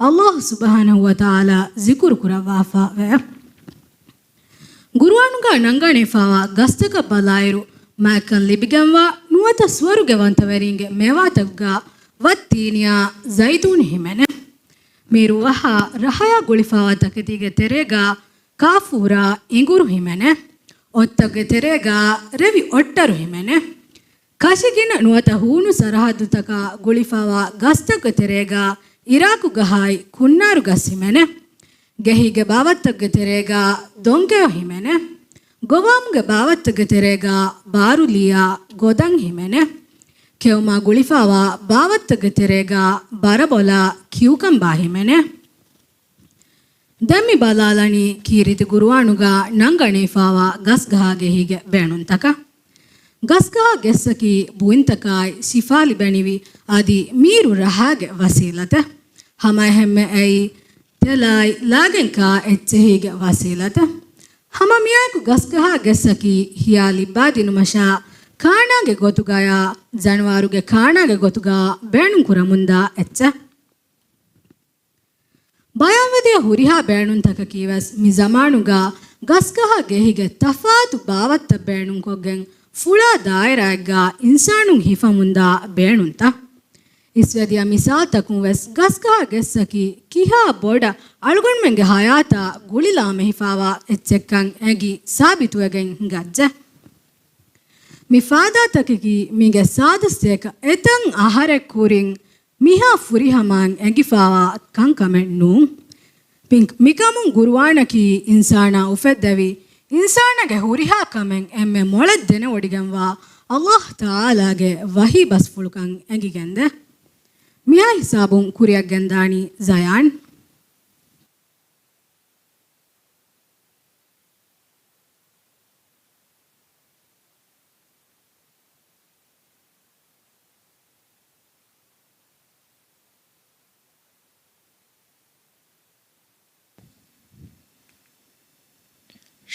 ﷲ ސުބްޙާނަހޫ ވަތަޢާލާ ޒިކުރު ކުރައްވާފައެވެ. ޤުރުއާނުގަ ނަންގަނެފާވާ ގަސްތަކަށް ބަލާއިރު، މާތްކަން ލިބިގެންވާ ނުވަތަ ސުވަރުގެވަންތަވެރިންގެ މޭވާތަކުގަ ވައްތީނިއާ ޒައިތޫނު ހިމެނޭ. މީރު ވަހާ ރަހަޔާ ގުޅިފާވާ ތަކެތީގެ ތެރޭގަ ކާފޫރާ އިނގުރު ހިމެނޭ. އޮށްތަކުގެ ތެރޭގަ ރެވި އޮށްޓަރު ހިމެނޭ. ކަށިގިނަ ނުވަތަ ހޫނު ސަރަހައްދުތަކާ ގުޅިފާވާ ގަސްތަކުގެ ތެރޭގަ އިރާކު ގަހާއި ކުންނާރު ގަސް ހިމެނޭ. ގެހީގެ ބާވަތްތަކުގެ ތެރޭގަ ދޮންކެޔޮ ހިމެނޭ. ގޮވާމުގެ ބާވަތްތަކުގެ ތެރޭގަ ބާރުލީއާ ގޮދަން ހިމެނޭ. ކެއުމާ ގުޅިފާވާ ބާވަތްތަކުގެ ތެރޭގަ ބަރަބޮލާ ކިއުކަމްބާ ހިމެނޭ. ދެން މި ބަލާލަނީ ކީރިތި ޤުރުއާނުގަ ނަންގަނެފާވާ ގަސްގަހާގެހީގެ ބޭނުންތަކަށް. ގަސްގަހާ ގެއްސަކީ ބުއިންތަކާއި ޝިފާ ލިބެނިވި އަދި މީރު ރަހާގެ ވަސީލަތެއް. ހަމައެހެންމެ އެއީ ތެލާއި ލާގެން ކާ އެއްޗެހީގެ ވަސީލަތެއް. ހަމަ މިއާއެކު ގަސްގަހާ ގެއްސަކީ ހިޔާ ލިއްބާދިނުމަށާ ކާނާގެ ގޮތުގަޔާ ޖަނަވާރުގެ ކާނާގެ ގޮތުގަ ބޭނުންކުރަމުންދާ އެއްޗެއް. ބަޔާންވެދިޔަ ހުރިހާ ބޭނުންތަކަކީވެސް މި ޒަމާނުގަ ގަސްގަހާ ގެހީގެ ތަފާތު ބާވަތްތައް ބޭނުންކޮށްގެން ފުޅާ ދާއިރާއެއްގަ އިންސާނުން ހިފަމުންދާ ބޭނުންތައް. އިސްވެދިޔަ މިސާލްތަކުން ވެސް ގަސްގަހާ ގެއްސަކީ ކިހާ ބޮޑަށް އަޅުގަނޑުމެންގެ ހަޔާތާ ގުޅިލާމެހިފާވާ އެއްޗެއްކަން އެނގި ސާބިތުވެގެން ހިނގައްޖެ. މި ފާދާތަކަކީ މީގެ ސާދަސްތޭކަ އެތައް އަހަރެއް ކުރިން މިހާ ފުރިހަމައަށް އެނގިފާވާ ކަންކަމެއް ނޫން. މި-، މިކަމުން ޤުރުއާނަކީ އިންސާނާ އުފެއްދެވި، އިންސާނާގެ ހުރިހާ ކަމެއް އެންމެ މޮޅަށް ދެނެވޮޑިގެންވާ ﷲ ތަޢާލާގެ ވަޙީ ބަސްފުޅުކަން އެނގިގެންދޭ. މިހާ ހިސާބުން ކުރިއަށް ގެންދާނީ ޒަޔާން.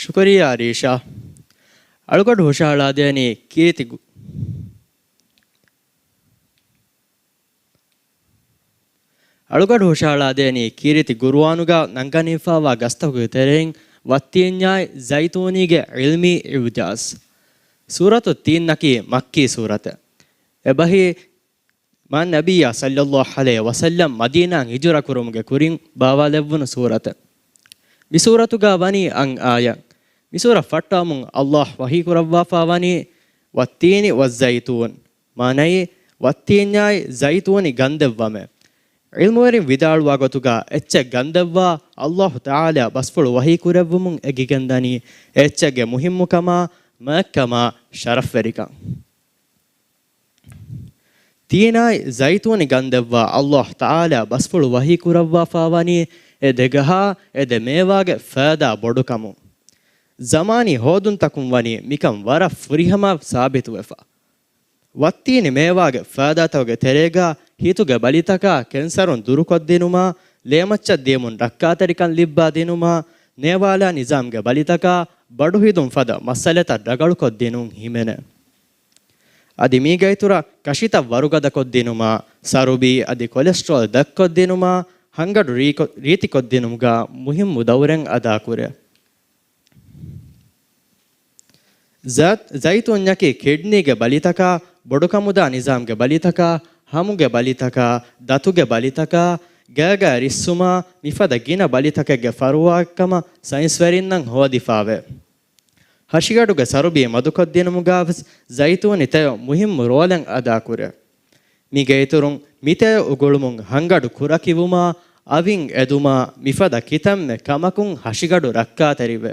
ޝުކުރިއްޔާ ރީޝާ. އަޅުގަޑު ހުށަހަޅާދޭނީ ކީރިތި ގު-، އަޅުގަޑު ހުށަހަޅާދޭނީ ކީރިތި ޤުރުއާނުގަ ނަންގަނެފާވާ ގަސްތަކުގެ ތެރެއިން ވައްތީންޏާއި ޒައިތޫނީގެ ޢިލްމީ އިޢުޖާޒް. ސޫރަތު ތީންއަކީ މައްކީ ސޫރަތެއް. އެބަހީ މާތް ނަބިއްޔާ ޞައްލައްލާހު ޢަލައިހި ވަސައްލަމް މަދީނާއަށް ހިޖުރަ ކުރުމުގެ ކުރިން ބާވާލެއްވުނު ސޫރަތެއް. މި ސޫރަތުގަ ވަނީ އަށް އާޔަތް. މި ސޫރަ ފައްޓާމުން ﷲ ވަޙީ ކުރައްވާފާ ވަނީ، "وَالتِّينِ وَالزَّيْتُونِ"، މާނައީ، ވައްތީންޏާއި ޒައިތޫނި ގަންދެއްވަމޭ. ޢިލްމުވެރިން ވިދާޅުވާ ގޮތުގަ އެއްޗެއް ގަންދައްވާ ﷲ ތަޢާލާ ބަސްފުޅު ވަޙީ ކުރެއްވުމުން އެ ގިގެންދަނީ އެ އެއްޗެއްގެ މުހިއްމުކަމާ، މާތްކަމާ، ޝަރަފްވެރިކަން. ތީނާއި ޒައިތޫނި ގަންދެއްވާ ﷲ ތަޢާލާ ބަސްފުޅު ވަޙީ ކުރައްވާފާވަނީ އެ ދެ ގަހާ އެ ދެ މޭވާގެ ފައިދާ ބޮޑުކަމުން. ޒަމާނީ ހޯދުންތަކުން ވަނީ މިކަން ވަރަށް ފުރިހަމަ ސާބިތުވެފަ. ވައްތީނި މޭވާގެ ފައިދާތަކުގެ ތެރޭގަ ހިތުގެ ބަލިތަކާ، ކެންސަރުން ދުރުކޮށްދިނުމާ، ލޭމައްޗަށް ދިޔުމުން ރައްކާތެރިކަން ލިއްބާ ދިނުމާ، ނޭވާލާ ނިޒާމްގެ ބަލިތަކާ، ބަޑުހިތުން ފަދަ މައްސަލަތައް ރަގަޅުކޮށްދިނުން ހިމެނޭ. އަދި މީގެ އިތުރަށް ކަށިތައް ވަރުގަދަކޮށްދިނުމާ، ސަރުބީ އަދި ކޮލެސްޓްރޯލް ދަށްކޮށްދިނުމާ، ހަންގަޑު ރީކޮ-، ރީތިކޮށްދިނުމުގަ މުހިއްމު ދައުރެއް އަދާކުރޭ. ޒަ-، ޒައިތޫންޏަކީ ކިޑްނީގެ ބަލިތަކާ، ބޮޑުކަމުދާ ނިޒާމްގެ ބަލިތަކާ، ހަމުގެ ބަލިތަކާ، ދަތުގެ ބަލިތަކާ، ގައިގައި ރިއްސުމާ، މިފަދަ ގިނަ ބަލިތަކެއްގެ ފަރުވާއެއްކަމަށް ސައިންސްވެރިންނަށް ހޯދިފާވޭ. ހަށިގަޑުގެ ސަރުބީ މަދުކޮށްދިނުމުގަވެސް ޒައިތޫނި ތެޔޮ މުހިއްމު ރޯލެއް އަދާކުރޭ. މީގެ އިތުރުން މިތެޔޮ އުގުޅުމުން ހަންގަޑު ކުރަކިވުމާ، އަވިން އެދުމާ، މިފަދަ ކިތަންމެ ކަމަކުން ހަށިގަޑު ރައްކާތެރިވޭ.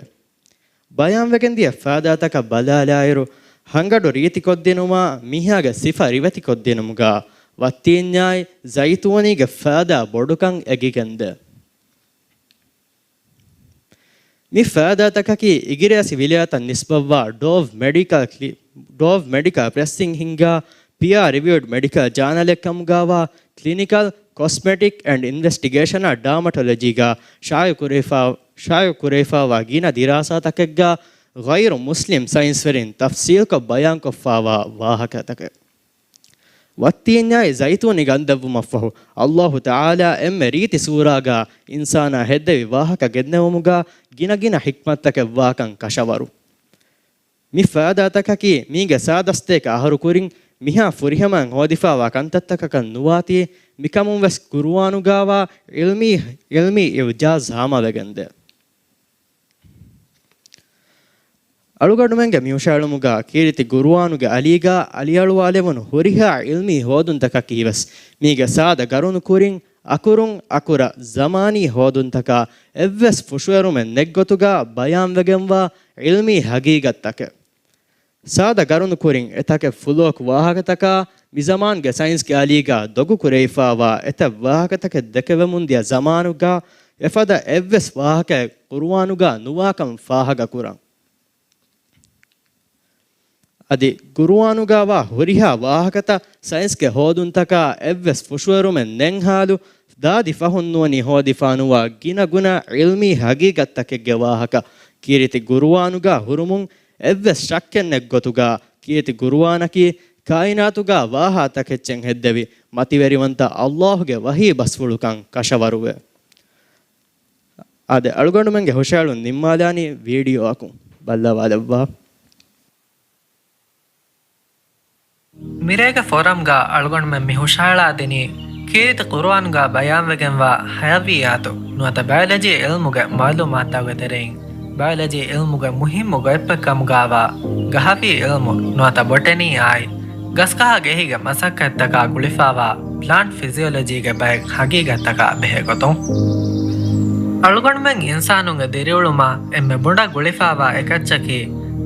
ބަޔާންވެގެންދިޔަ ފައިދާތަކަށް ބަލާލާއިރު، ހަންގަޑު ރީތިކޮށްދިނުމާ، މީހާގެ ސިފަ ރިވެތިކޮށްދިނުމުގަ ވައްތީންޏާއި ޒައިތޫނީގެ ފައިދާ ބޮޑުކަން އެ ގިގެންދޭ. މި ފައިދާތަކަކީ އިގިރޭސި ވިލާޔަތަށް ނިސްބަތްވާ ޑޯވް މެޑިކަލް ކްލި-، ޑޯވް މެޑިކަލް ޕްރެސްއިން ހިންގާ ޕިއާ ރިވިއުޑް މެޑިކަލް ޖާނަލެއް ކަމުގަވާ ކްލިނިކަލް ކޮސްމެޓިކް އެންޑް އިންވެސްޓިގޭޝަނާ ޑާމަޓޮލޮޖީގަ ޝާއިޢު ކުރެވިފާ-، ޝާއިޢު ކުރެވިފާވާ ގިނަ ދިރާސާތަކެއްގަ ޣައިރު މުސްލިމް ސައިންސްވެރިން ތަފްސީލްކޮށް ބަޔާންކޮށްފާވާ ވާހަކަތަކެއް. ވައްތީންޏާއި ޒައިތޫނި ގަންދައްވުމަށްފަހު، ﷲ ތަޢާލާ އެންމެ ރީތި ސޫރާގަ އިންސާނާ ހެއްދެވި ވާހަކަ ގެންނެވުމުގަ ގިނަގިނަ ޙިކްމަތްތަކެއް ވާކަން ކަށަވަރު. މި ފައިދާތަކަކީ މީގެ ސާދަ ސަތޭކަ އަހަރު ކުރިން މިހާ ފުރިހަމައިން ހޯދިފާވާ ކަންތައްތަކަކަށް ނުވާތީ، މިކަމުންވެސް ޤުރުއާނުގަވާ ޢިލްމީ، ޢިލްމީ އިޢުޖާޒް ހާމަވެގެންދޭ. އަޅުގަނޑުމެންގެ މިހުށައެޅުމުގަ ކީރިތި ޤުރުއާނުގެ އަލީގަ އަލިއަޅުވާލެވުނު ހުރިހާ ޢިލްމީ ހޯދުންތަކަކީވެސް މީގެ ސާދަ ގަރުނު ކުރިން އަކުރުން އަކުރަށް ޒަމާނީ ހޯދުންތަކާ އެއްވެސް ފުށުއެރުމެއް ނެތްގޮތުގަ ބަޔާންވެގެންވާ ޢިލްމީ ޙަޤީޤަތްތަކެއް. ސާދަ ގަރުނު ކުރިން އެތަކެއް ފުލޯކު ވާހަކަތަކާ، މިޒަމާންގެ ސައިންސްގެ އަލީގަ ދޮގު ކުރެވިފާވާ އެތައް ވާހަކަތަކެއް ދެކެވެމުންދިޔަ ޒަމާނުގަ އެފަދަ އެއްވެސް ވާހަކައެއް ޤުރުއާނުގަ ނުވާކަން ފާހަގަކުރަން. އަދި ޤުރުއާނުގަވާ ހުރިހާ ވާހަކަތައް ސައިންސްގެ ހޯދުންތަކާ އެއްވެސް ފުށުއެރުމެއް ނެތްހާލު، ދާދި ފަހުން ނުވަނީ ހޯދިފާނުވާ ގިނަގުނަ ޢިލްމީ ޙަޤީޤަތްތަކެއްގެ ވާހަކަ ކީރިތި ޤުރުއާނުގަ ހުރުމުން އެއްވެސް ޝައްކެއް ނެތްގޮތުގަ ކީރިތި ޤުރުއާނަކީ ކާއިނާތުގަ ވާހާ ތަކެއްޗެއް ހެއްދެވި މަތިވެރިވަންތަ ﷲ ގެ ވަޙީ ބަސްފުޅުކަން ކަށަވަރުވޭ. އާދެ، އަޅުގަނޑުމެންގެ ހުށައެޅުން ނިންމާލާނީ ވީޑިއޯއަކުން. ބައްލަވާލައްވާ. މިރޭގެ ފޯރަމްގަ އަޅުގަނޑުމެން މި ހުށަހަޅާދިނީ، ކީރިތި ޤުރުއާނުގަ ބަޔާންވެގެންވާ ޙަޔަވިއްޔާތު ނުވަތަ ބަޔޮލޮޖީ ޢިލްމުގެ މަޢުލޫމާތުގެ ތެރެއިން، ބަޔޮލޮޖީ ޢިލްމުގެ މުހިއްމު ގޮތްޕެއްކަމުގަވާ ގަހަވީ ޢިލްމު ނުވަތަ ބޮޓަނީ އާއި، ގަސްގަހާ ގެހިގެ މަސައްކަތްތަކާ ގުޅިފާވާ ޕްލާންޓް ފިޒިއޮލޮޖީގެ ބައެއް ޙަޤީޤަތްތަކާ ބެހޭގޮތުން، އަޅުގަނޑުމެން އިންސާނުންގެ ދިރިއުޅުމާ އެންމެ ބޮޑަށް ގުޅިފާވާ އެކައްޗަކީ،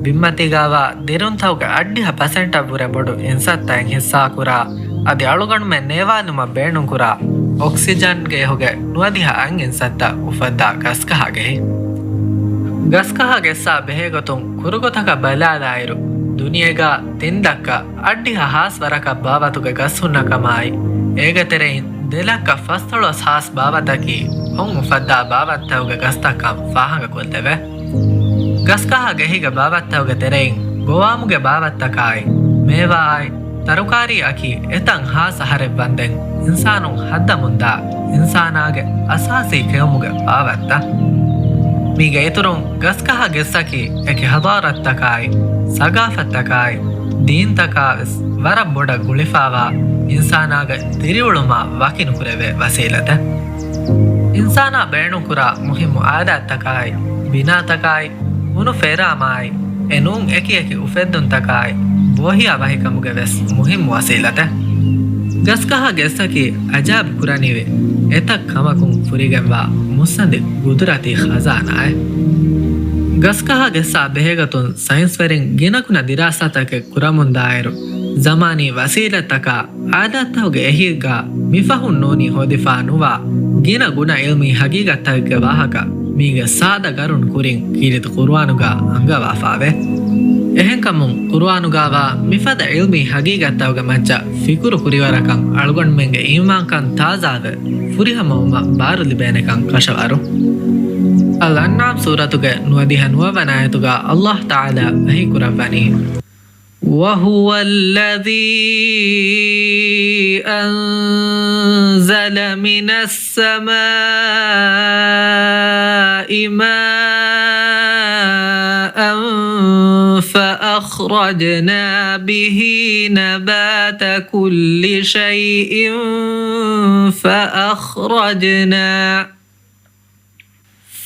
ބިންމަތީގަވާ ދިރުންތަކުގެ އަށްޑިހަ ޕަސެންޓަށްވުރެ ބޮޑު އިންސައްތައެއް ހިއްސާކުރާ، އަދި އަޅުގަނޑުމެން ނޭވާލުމަށް ބޭނުންކުރާ އޮކްސިޖަންގެ އެހުގެ ނުވަދިހަ އަށް އިންސައްތަ އުފައްދާ ގަސްގަހާ ގެހި. ގަސްގަހާ ގެއްސާ ބެހޭގޮތުން ކުރުގޮތަކަށް ބަލާލާއިރު، ދުނިޔޭގަ ތިން ދައްކަ އަށްޑިހަ ހާސް ވަރަކަށް ބާވަތުގެ ގަސް ހުންނަ ކަމާއި، އޭގެ ތެރެއިން ދެ ލައްކަ ފަސްދޮޅަސް ހާސް ބާވަތަކީ ހޮން އުފައްދާ ބާވަތްތަކުގެ ގަސްތައްކަން ފާހަގަކޮށްލެވޭ. ގަސްގަހާ ގެހިގެ ބާވަތްތަކުގެ ތެރެއިން ގޮވާމުގެ ބާވަތްތަކާއި، މޭވާއާއި، ތަރުކާރީއަކީ އެތަން ހާސް އަހަރެއް ވަންދެން އިންސާނުން ހައްދަމުންދާ އިންސާނާގެ އަސާސީ ކެއުމުގެ ބާވަތްތައް. މީގެ އިތުރުން ގަސްގަހާ ގެއްސަކީ އެކި ޙަޟާރަތްތަކާއި، ސަގާފަތްތަކާއި، ދީންތަކާވެސް ވަރަށް ބޮޑަށް ގުޅިފާވާ އިންސާނާގެ ދިރިއުޅުމާ ވަކިނުކުރެވޭ ވަސީލަތެއް. އިންސާނާ ބޭނުންކުރާ މުހިއްމު އާދާތްތަކާއި، ބިނާތަކާއި، ހުނު ފޭރާމާއި، އެ ނޫން އެކި އެކި އުފެއްދުންތަކާއި، ބޯހިޔާވަހިކަމުގެ ވެސް މުހިއްމު ވަސީލަތެއް. ގަސްގަހާ ގެއްސަކީ އަޖާބު ކުރަނިވި އެތައް ކަމަކުން ފުރިގެންވާ މުއްސަނދި ގުދުރަތީ ޚަޒާނާއެއް. ގަސްގަހާ ގެއްސާ ބެހޭގޮތުން ސައިންސްވެރިން ގިނަގުނަ ދިރާސާތަކެއް ކުރަމުންދާއިރު، ޒަމާނީ ވަސީލަތްތަކާ އާލާތްތަކުގެ އެހީގަ މިފަހުން ނޫނީ ހޯދިފާ ނުވާ ގިނަ ގުނަ އިލްމީ ހަގީގަތްތަކެއްގެ ވާހަކަ މީގެ ސާދަ ގަރުން ކުރިން ކީރިތި ޤުރުއާނުގަ އަންގަވާފާވޭ. އެހެންކަމުން ޤުރުއާނުގަވާ މިފަދަ އިލްމީ ހަގީގަތްތަކުގެ މައްޗަށް ފިކުރު ކުރިވަރަކަށް އަޅުގަނޑުމެންގެ އީމާންކަން ތާޒާވެ، ފުރިހަމަވުމަށް ބާރު ލިބޭނެކަން ކަށަވަރު. އަލްއަންޢާމް ސޫރަތުގެ ނުވަދިހަ ނުވަވަނަ އާޔަތުގަ އަލްލާހު ތަޢާލާ ވަޙީ ކުރައްވަނީ، وهو الذي أنزل من السماء ماء فأخرجنا به نبات كل شيء فأخرجنا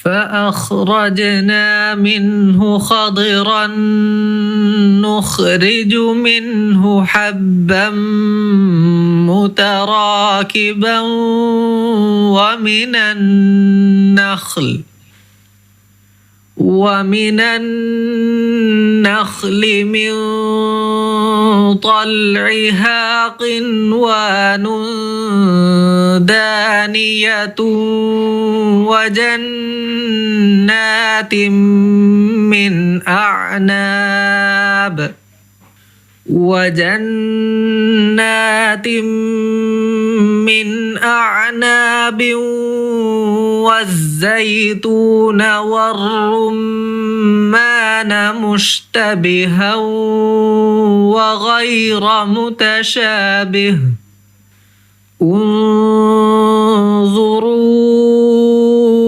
فأخرجنا منه خضرا نخرج منه حبا متراكبا ومن النخل ومن النخل من طلعها قنوان دانية وجنات من أعناب وجنات من أعناب والزيتون والرمان مشتبها وغير متشابه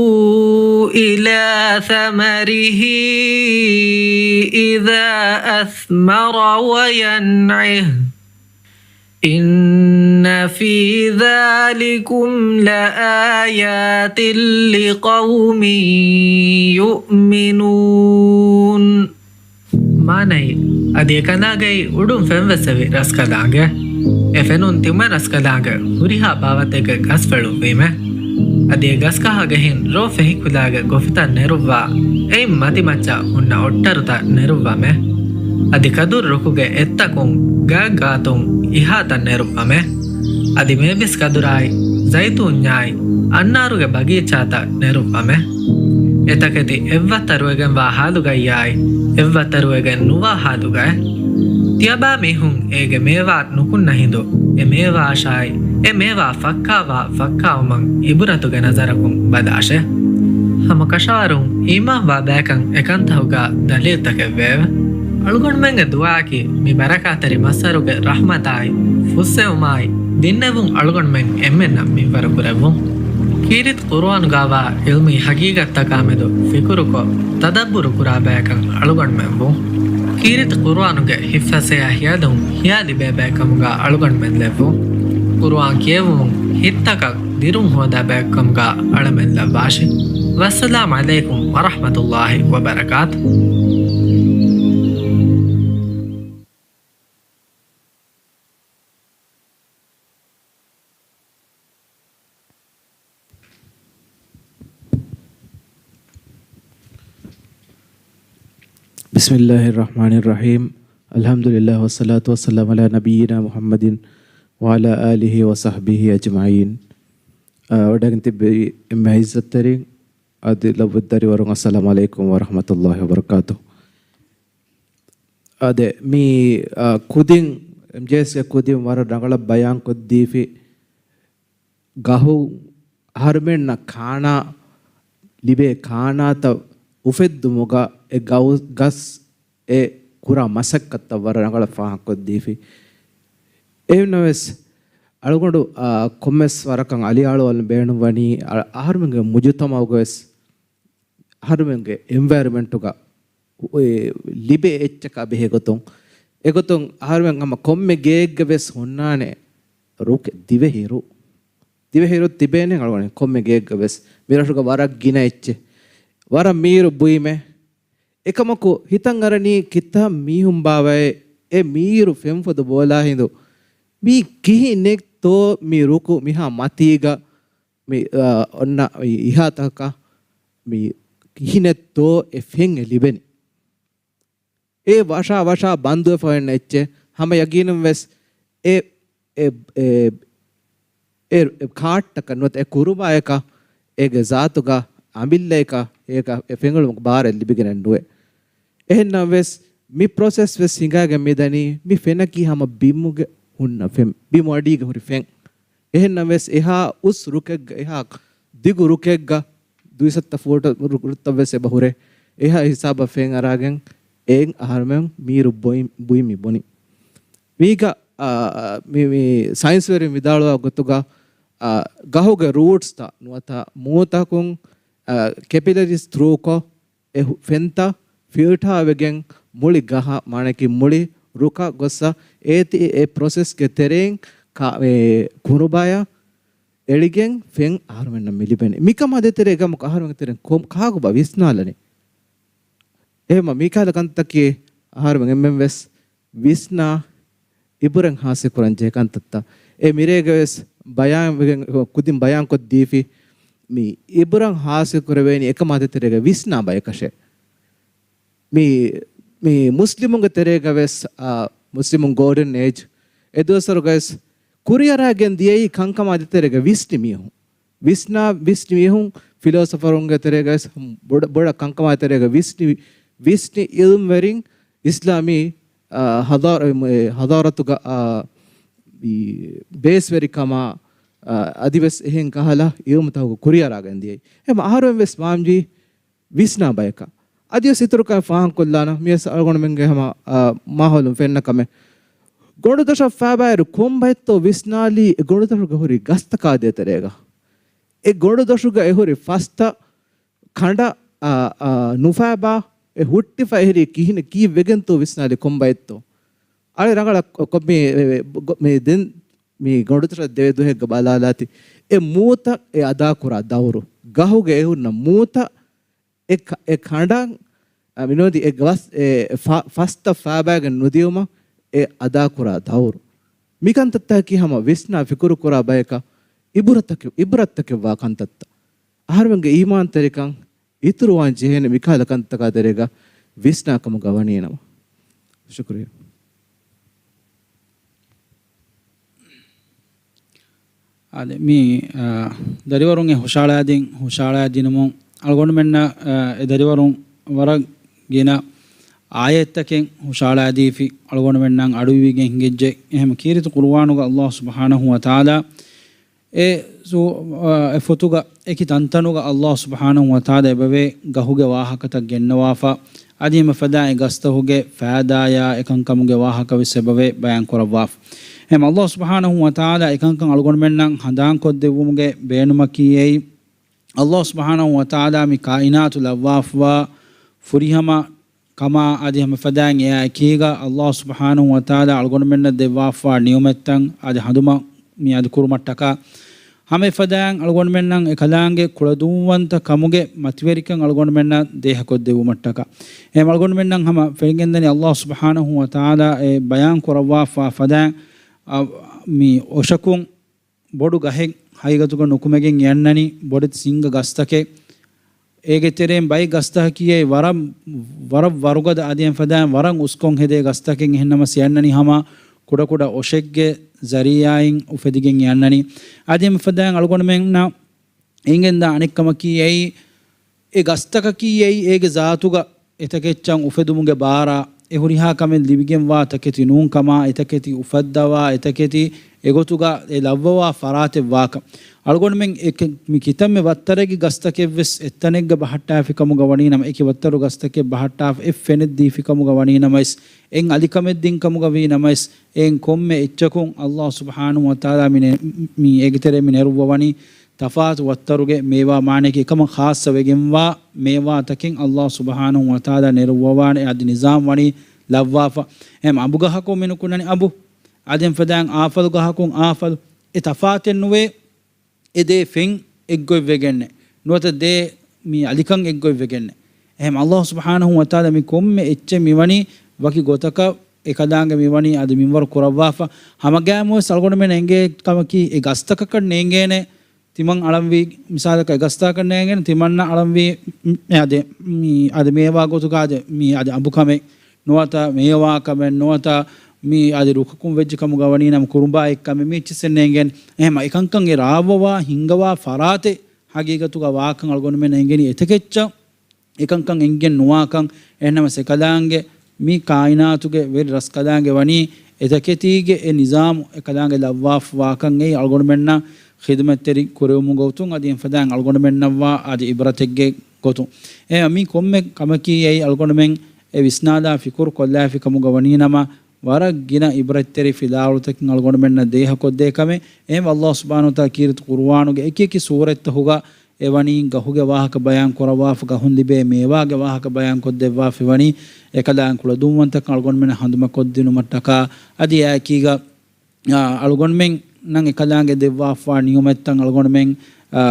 انظروا إلى ثمره إذا أثمر وينعه إن في ذلكم لآيات لقوم يؤمنون. މާނައީ، އަދި އެކަނާގައި އުޑުން ފެންވެސް އެވި ރަސްކަލާނގެ. އެ ފެނުން ތިމަން ރަސްކަލާނގެ ހުރިހާ ބާވަތެއްގެ ގަސްފެޅުއްވީމެ. އަދި އެ ގަސްގަހާގެހިން ރޯ ފެހިކުލާގެ ގޮފިތައް ނެރުއްވާ، އެއިން މަތިމައްޗަށް ހުންނަ އޮއްޓަރުތައް ނެރުއްވަމެ. އަދި ކަދުރު ރުކުގެ އެއްތަކުން ގާތްގާތުން އިހާތައް ނެރުއްވަމެ. އަދި މޭބިސް ކަދުރާއި، ޒައިތޫންޏާއި، އަންނާރުގެ ބަގީޗާތައް ނެރުއްވަމެ. އެތަކެތި އެއްވައްތަރުވެގެންވާ ހާލުގައްޔާއި، އެއްވައްތަރުވެގެން ނުވާ ހާލުގައެ. ތިޔަބާ މީހުން އޭގެ މޭވާ ނުކުންނަ ހިނދު، އެ މޭވާ އަށާއި، އެ މޭވާ ފައްކާވާ ފައްކާވުމަށް އިބުރަތުގެ ނަޒަރަކުން ބަލާށޭ. ހަމަ ކަށަވަރުން އީމާންވާ ބަޔަކަށް އެކަންތަހުގަ ދަލީލްތަކެއް ވެއެވެ. އަޅުގަނޑުމެންގެ ދުޢާއަކީ މި ބަރަކާތްތެރި މައްސަރުގެ ރަޙްމަތާއި، ފުއްސެވުމާއި، ދިންނެވުން އަޅުގަނޑުމެން އެންމެންނަށް މިންވަރު ކުރެއްވުން. ކީރިތި ޤުރުއާނުގަވާ އިލްމީ ހަގީގަތްތަކާމެދު ފިކުރުކޮށް، ތަދައްބުރު ކުރާ ބަޔަކަށް އަޅުގަނޑުމެން ވުން. ކީރިތި ޤުރުއާނުގެ ހިތްފަސޭހަ ހިޔާލުން ހިޔާ ލިބޭ ބައެއް ކަމުގަ އަޅުގަނޑުމެން ލެއްވުން. ޤުރުއާން ކިޔެވުމުން ހިތްތަކަށް ދިރުން ހޯދާ ބައެއް ކަމުގަ އަޅަމެން ލައްވާށި. ވައްސަލާމް ޢަލައިކުމް ވަރަޙްމަތުﷲި ވަބަރަކާތު. بسم الله الرحمن الرحيم. الحمد لله والصلاة والسلام على نبينا محمد وعلى آله وصحبه أجمعين. އާ، ވަޑައިގެން ތިއްބެވި އެންމެ ޢިއްޒަތްތެރިން އަދި ލޮބުވެތި ދަރިވަރުން، އައްސަލާމު ޢަލައިކުމް ވަރަޙްމަތުﷲި ވަބަރަކާތު. އާދެ، މި، އާ، ކުދިން، އެމްޖޭއެސްގެ ކުދިން ވަރަށް ރަނގަޅަށް ބަޔާންކޮށްދީފި ގަހު އަހަރުމެންނަށް ކާނާ ލިބޭ ކާނާތައް އުފެއްދުމުގަ އެ ގައު-، ގަސް އެ ކުރާ މަސައްކަތްތައް ވަރަށް ރަނގަޅަށް ފާހަގަކޮށްދީފި. އެހެންނަމަވެސް، އަޅުގަނޑު، އާ، ކޮންމެސް ވަރަކަށް އަލިއަޅުވާލަން ބޭނުންވަނީ، އަ-، އަހަރުމެންގެ މުޖުތަމަޢުގަވެސް، އަހަރުމެންގެ އެންވަޔަރަމެންޓުގަ އު-، އެ ލިބޭ އެއްޗަކާ ބެހޭގޮތުން، އެގޮތުން އަހަރުމެން ހަމަ ކޮންމެ ގެއެއްގަވެސް ހުންނާނެ ރުކެއް ދިވެހިރު. ދިވެހިރު ތިބޭނެ އަޅުގަނޑު ކޮންމެ ގެއެއްގަވެސް. މިރަށުގަ ވަރަށް ގިނަ އެއްޗެއް. ވަރަށް މީރު ބުއިމެ. އެކަމަކު ހިތަށް އަރަނީ ކިތައް މީހުން ބާވައޭ، އެ މީރު ފެންފޮދު ބޯލާ ހިނދު މީ ކިހިނެއް ކިހިނެއްތޯ މި ރުކު މިހާ މަތީގަ މި، އާ، އޮންނަ މި އިހާތަކަކަށް މި ކިހިނެއްތޯ އެ ފެން އެ ލިބެނީ. އެ ވަށާ ވަށާ ބަންދުވެފަ އޮންނަ އެއްޗެއް ހަމަ ޔަގީނުން ވެސް އެ، އެ، އެ، އެ، އެ ކާޓްތަކަށް ނުވަތަ އެ ކުރުބާޔަކަށް އޭގެ ޒާތުގަ އަމިއްލައަކަށް އޭގަ އެ ފެން އެޅުމުގެ ބާރެއް ލިބިގެނެއް ނުވޭ. އެހެންނަމަވެސް، މި ޕްރޮސެސް ވެސް ހިނގާގެން މިދަނީ މި ފެނަކީ ހަމަ ބިމުގެ ހުންނަ ފެން، ބިމު އަޑީގަ ހުރި ފެން. އެހެންނަމަވެސް، އެހާ އުސް ރުކެއްގަ، އެހާ ދިގު ރުކެއްގަ، ދުއިސައްތަ ފޫޓު ރު-، ރުއްތައް ވެސް އެބަ ހުރޭ. އެހާ ހިސާބަށް ފެން އަރާގެން އެއިން އަހަރުމެން މީރު ބުއި-، ބުއި މި ބުނި. މީގަ، އާ، މި، މި ސައިންސްވެރިން ވިދާޅުވާ ގޮތުގަ، އާ، ގަހުގެ ރޫޓްސްތައް ނުވަތަ މޫތަކުން، އާ، ކެޕިލަރީސް ތްރޫކޮށް، އެ ހު-، ފެންތައް ފިލްޓާވެގެން މުޅި ގަހަށް، މާނައަކީ މުޅި ރުކަށް ގޮއްސަ އޭތި އެ ޕްރޮސެސްގެ ތެރެއިން ކާ-، އެ ކުރުބާޔަށް އެޅިގެން ފެން އަހަރުމެންނަށް މި ލިބެނީ. މިކަމާ ދޭތެރޭ އެކަމަކު އަހަރުމެންގެ ތެރެއިން ކޮ-، ކާކުބާ ވިސްނާލަނީ؟ އެހެންމަ މިކަހަލަ ކަންތައްތަކީ އަހަރުމެން އެންމެން ވެސް ވިސްނާ އިބުރަތް ހާސިލް ކުރަން ޖެހޭ ކަންތައްތައް. އެ މިރޭގަ ވެސް ބަޔާން ވެގެން، ކުދިން ބަޔާން ކޮށްދީފި މި އިބުރަތް ހާސިލް ކުރެވޭނީ އެކަމާ ދޭތެރޭގަ ވިސްނާ ބަޔަކަށޭ. މި، މި މުސްލިމުންގެ ތެރޭގަ ވެސް، އާ، މުސްލިމުން ގޯލްޑަން އޭޖް އެ ދުވަސްވަރުގަ ވެސް ކުރިއަރާގެން ދިޔައީ ކަންކަމާ ދޭތެރޭގަ ވިސްނި މީހުން. ވިސްނާ، ވިސްނި މީހުން ފިލޯސަފަރުންގެ ތެރޭގަ ވެސް ބޮޑަ-، ބޮޑަށް ކަންކަމާ ތެރޭގަ ވިސްނި، ވިސްނި އިލްމްވެރިން އިސްލާމީ، އާ، ހަޟާ-، އެ، ހަޟާރަތުގަ، އާ، މި ބޭސްވެރިކަމާ، އާ، އަދިވެސް އެހެން ކަހަލަ އިލްމުތަކުގަ ކުރިއަރާގެން ދިޔައީ. އެހެން އަހަރުމެން ވެސް ވާންޖީ ވިސްނާ ބަޔަކަށް. އަދިވެސް އިތުރުކަން ފާހަގަކޮށްލާނަން. މިވެސް އަޅުގަނޑުމެންގެ ހަމަ، އާ، މާހައުލުން ފެންނަ ކަމެއް. ގޮނޑުދޮށަށް ފާބާއިރު ކޮންބައެއްތޯ ވިސްނާލީ އެ ގޮނޑުދޮށުގަ ހުރި ގަސްތަކާ ދޭތެރޭގަ. އެ ގޮނޑުދޮށުގަ އެ ހުރި ފަސްތައް ކަނޑަށް، އާ، އާ، ނުފާބާ އެ ހުއްޓިފަ އެހެރީ ކިހިނެއް ކީއްވެގެންތޯ ވިސްނާލީ ކޮންބައެއްތޯ؟ އަޅެ ރަނގަޅަށް ކޮ-، ކޮ-، މި، މި، މި، މި ދެން މި ގޮނޑުދޮށަށް ދެވޭ ދުވަހެއްގަ ބަލާލާތި. އެ މޫތައް އެ އަދާކުރާ ދައުރު. ގަހުގެ އެ ހުންނަ މޫތައް އެ ކަ-، އެ ކަނޑަށް، އަ، މިނުވަތި އެ ގަސް-، އެ ފަ-، ފަސްތައް ފާބާގެން ނުދިޔުމަށް އެ އަދާކުރާ ދައުރު. މިކަންތައްތަކަކީ ހަމަ ވިސްނާ ފިކުރުކުރާ ބަޔަކަށް އިބުރަތަކެއް، އިބުރަތްތަކެއްވާ ކަންތައްތައް. އަހަރުމެންގެ އީމާންތެރިކަން އިތުރުވާން ޖެހޭނެ މިކަހަލަ ކަންތަކާ ތެރޭގަ ވިސްނާ ކަމުގަ ވަނީނަމަ. ޝުކުރިއްޔާ. އާދެ، މި، އާ، ދަރިވަރުން އެ ހުށަހަޅައިދިން، ހުށަހަޅައިދިނުމުން އަޅުގަނޑުމެންނަށް، އާ، އެ ދަރިވަރުން ވަރަށް ގިނަ އާޔަތްތަކެއް ހުށަހަޅައިދީފި އަޅުގަނޑުމެންނަށް އަޑުއިވިގެން ހިނގައްޖެ. އެހެން ކީރިތި ޤުރުއާނުގަ ﷲ ސުބްޙާނަހޫ ވަތަޢާލާ އެ ސު-، އާ، އެ ފޮތުގަ އެކި ތަންތަނުގަ ﷲ ސުބްޙާނަހޫ ވަތަޢާލާ އެބަވޭ ގަހުގެ ވާހަކަތައް ގެންނަވާފަ، އަދި އެމަ ފަދައިން އެ ގަސްތަކުގެ ފައިދާޔާ އެކަންކަމުގެ ވާހަކަ ވެސް އެބަވޭ ބަޔާން ކުރައްވާފަ. އެހެން ﷲ ސުބްޙާނަހޫ ވަތަޢާލާ އެކަންކަން އަޅުގަނޑުމެންނަށް ހަނދާންކޮށްދެއްވުމުގެ ބޭނުމަކީ އެއީ، ﷲ ސުބްޙާނަހޫ ވަތަޢާލާ މި ކާއިނާތު ލައްވާފަވާ ފުރިހަމަ ކަމާ އަދި ހަމަ ފަދައިން އެއާ އެކީގަ ﷲ ސުބްޙާނަހޫ ވަތަޢާލާ އަޅުގަނޑުމެންނަށް ދެއްވާފަވާ ނިޢުމަތްތައް އަދި ހަނދުމަ މި އަދި ކުރުމަށްޓަކާ، ހަމަ އެފަދައިން އަޅުގަނޑުމެންނަށް އެކަލާނގެ ކުޅަދުންވަންތަ ކަމުގެ މަތިވެރިކަން އަޅުގަނޑުމެންނަށް ދޭހަކޮށްދެއްވުމަށްޓަކާ. އެހެން އަޅުގަނޑުމެންނަށް ހަމަ ފެނިގެންދަނީ ﷲ ސުބްޙާނަހޫ ވަތަޢާލާ އެ ބަޔާން ކުރައްވާފަ ފަދައިން، އަ، މި އޮށަކުން ބޮޑު ގަހެއް ހަގީގަތުގަ ނުކުމެގެން އެ އަންނަނީ ބޮޑެތި ސިންގަ ގަސްތަކެއް. އޭގެ ތެރެއިން ބައެއް ގަސްތަކަކީ ވަރަށް، ވަރަށް ވަރުގަދަ އަދި އެމަ ފަދައިން ވަރަށް އުސްކޮށް ހެދޭ ގަސްތަކެއް. އެހެންނަމަސް އެ އަންނަނީ ހަމަ ކުޑަކުޑަ އޮށެއްގެ ޒަރީޢާއިން އުފެދިގެން އެ އަންނަނީ. އަދި އެމަ ފަދައިން އަޅުގަނޑުމެންނަށް އެނގެންދާ އަނެއްކަމަކީ އެއީ، އެ ގަސްތަކަކީ އެއީ އޭގެ ޒާތުގަ އެތަކެއްޗަށް އުފެދުމުގެ ބާރާ، އެ ހުރިހާ ކަމެއް ލިބިގެންވާ ތަކެތި ނޫންކަމާ، އެތަކެތި އުފައްދަވާ، އެތަކެތި އެގޮތުގަ އެ ލައްވަވާ ފަރާތެއް ވާކަން. އަޅުގަނޑުމެން އެ ކެ-، މި ކިތަންމެ ވައްތަރެއްގެ ގަސްތަކެއް ވެސް އެއްތަނެއްގަ ބަހައްޓާފި ކަމުގަ ވަނީ ނަމަ، އެކި ވައްތަރު ގަސްތަކެއް ބަހައްޓާފަ އެއް ފެނެއް ދީފި ކަމުގަ ވަނީ ނަމަވެސް، އެއް އަލިކަމެއް ދިން ކަމުގަ ވީ ނަމަވެސް، އެއިން ކޮންމެ އެއްޗަކުން ﷲ ސުބްޙާނަހޫ ވަތަޢާލާ މި ނެ-، މި އޭގެ ތެރޭ މި ނެރުއްވަވަނީ ތަފާތު ވައްތަރުގެ މޭވާ، މާނައަކީ އެކަމަށް ޚާއްޞަ ވެގެންވާ މޭވާތަކެއް ﷲ ސުބްޙާނަހޫ ވަތަޢާލާ ނެރުއްވަވާނެ. އަދި ނިޒާމް ވަނީ ލައްވާފަ. އެހެން އަނބުގަހަކުން މި ނުކުންނަނީ އަނބު، އަދި އެމަ ފަދައިން އާފަލުގަހަކުން އާފަލު. އެ ތަފާތެއް ނުވޭ. އެ ދޭ ފެން އެއްގޮތްވެގެންނެއް ނުވަތަ ދޭ މި އަލިކަން އެއްގޮތްވެގެންނެއް. އެހެން ﷲ ސުބްޙާނަހޫ ވަތަޢާލާ މި ކޮންމެ އެއްޗެއް މިވަނީ ވަކި ގޮތަކަށް އެކަލާނގެ މިވަނީ އަދި މިންވަރު ކުރައްވާފަ. ހަމަގައިމުވެސް އަޅުގަނޑުމެން އެނގޭ ކަމަކީ، އެ ގަސްތަކަކަށް ނޭނގޭނެ ތިމަން އަޅަންވީ، މިސާލަކަށް އެ ގަސްތަކަށް ނޭނގޭނެ ތިމަންނަ އަޅަންވީ، މި އަދި، މި އަދި މޭވާ ގޮތުގަ އަދި މި އަދި އަނބުކަމެއް ނުވަތަ މޭވާކަމެއް ނުވަތަ މި އަދި ރުކަކުން ވެއްޖެ ކަމުގަ ވަނީ ނަމަ ކުރުނބާއެއްކަމެއް މި އެއްޗިއްސެއް ނޭނގޭނެ. އެހެމަ އެކަންކަން އެ ރާވަވާ ހިންގަވާ ފަރާތެއް ހަގީގަތުގަ ވާކަން އަޅުގަނޑުމެން އެނގެނީ އެތަކެއްޗަށް. އެކަންކަން އެނގެން ނުވާކަން، އެހެންނަމަސް އެކަލާނގެ މި ކާއިނާތުގެ ވެރި ރަސްކަލާނގެ ވަނީ އެތަކެތީގެ އެ ނިޒާމު އެކަލާނގެ ލައްވާފަ ވާކަން އެއީ އަޅުގަނޑުމެންނަށް ޚިދުމަތްތެރި ކުރެވުމުގެ ގޮތުން އަދި އެފަދައިން އަޅުގަނޑުމެންނަށްވާ އަދި އިބްރަތެއްގެ ގޮތުން. އެ މި ކޮންމެ ކަމަކީ އެއީ އަޅުގަނޑުމެން އެ ވިސްނާލާ ފިކުރު ކޮށްލާފި ކަމުގަ ވަނީ ނަމަ، ވަރަށް ގިނަ އިބްރަތްތެރި ފިލާވަޅުތަކެއް އަޅުގަނޑުމެންނަށް ދޭހަކޮށްދޭ ކަމެއް. އެހެން އައްލާހު ސުބްޙާނަހު ވަތަޢާލާ ކީރިތި ޤުރުއާނުގެ އެކި އެކި ސޫރަތްތަކުގަ އެވަނީ ގަހުގެ ވާހަކަ ބަޔާން ކުރައްވާފަ، ގަހުން ލިބޭ މޭވާގެ ވާހަކަ ބަޔާން ކޮށްދެއްވާފަ ވަނީ، އެކަލާނގެ ކުޅަދުންވަންތަކަން އަޅުގަނޑުމެންނަށް ހަނދުމަކޮށްދިނުމަށްޓަކާ، އަދި އެއާއެކީގަ، އާ، އަޅުގަނޑުމެންނަށް އެކަލާނގެ ދެއްވާފަވާ ނިޢުމަތްތައް އަޅުގަނޑުމެން، އާ،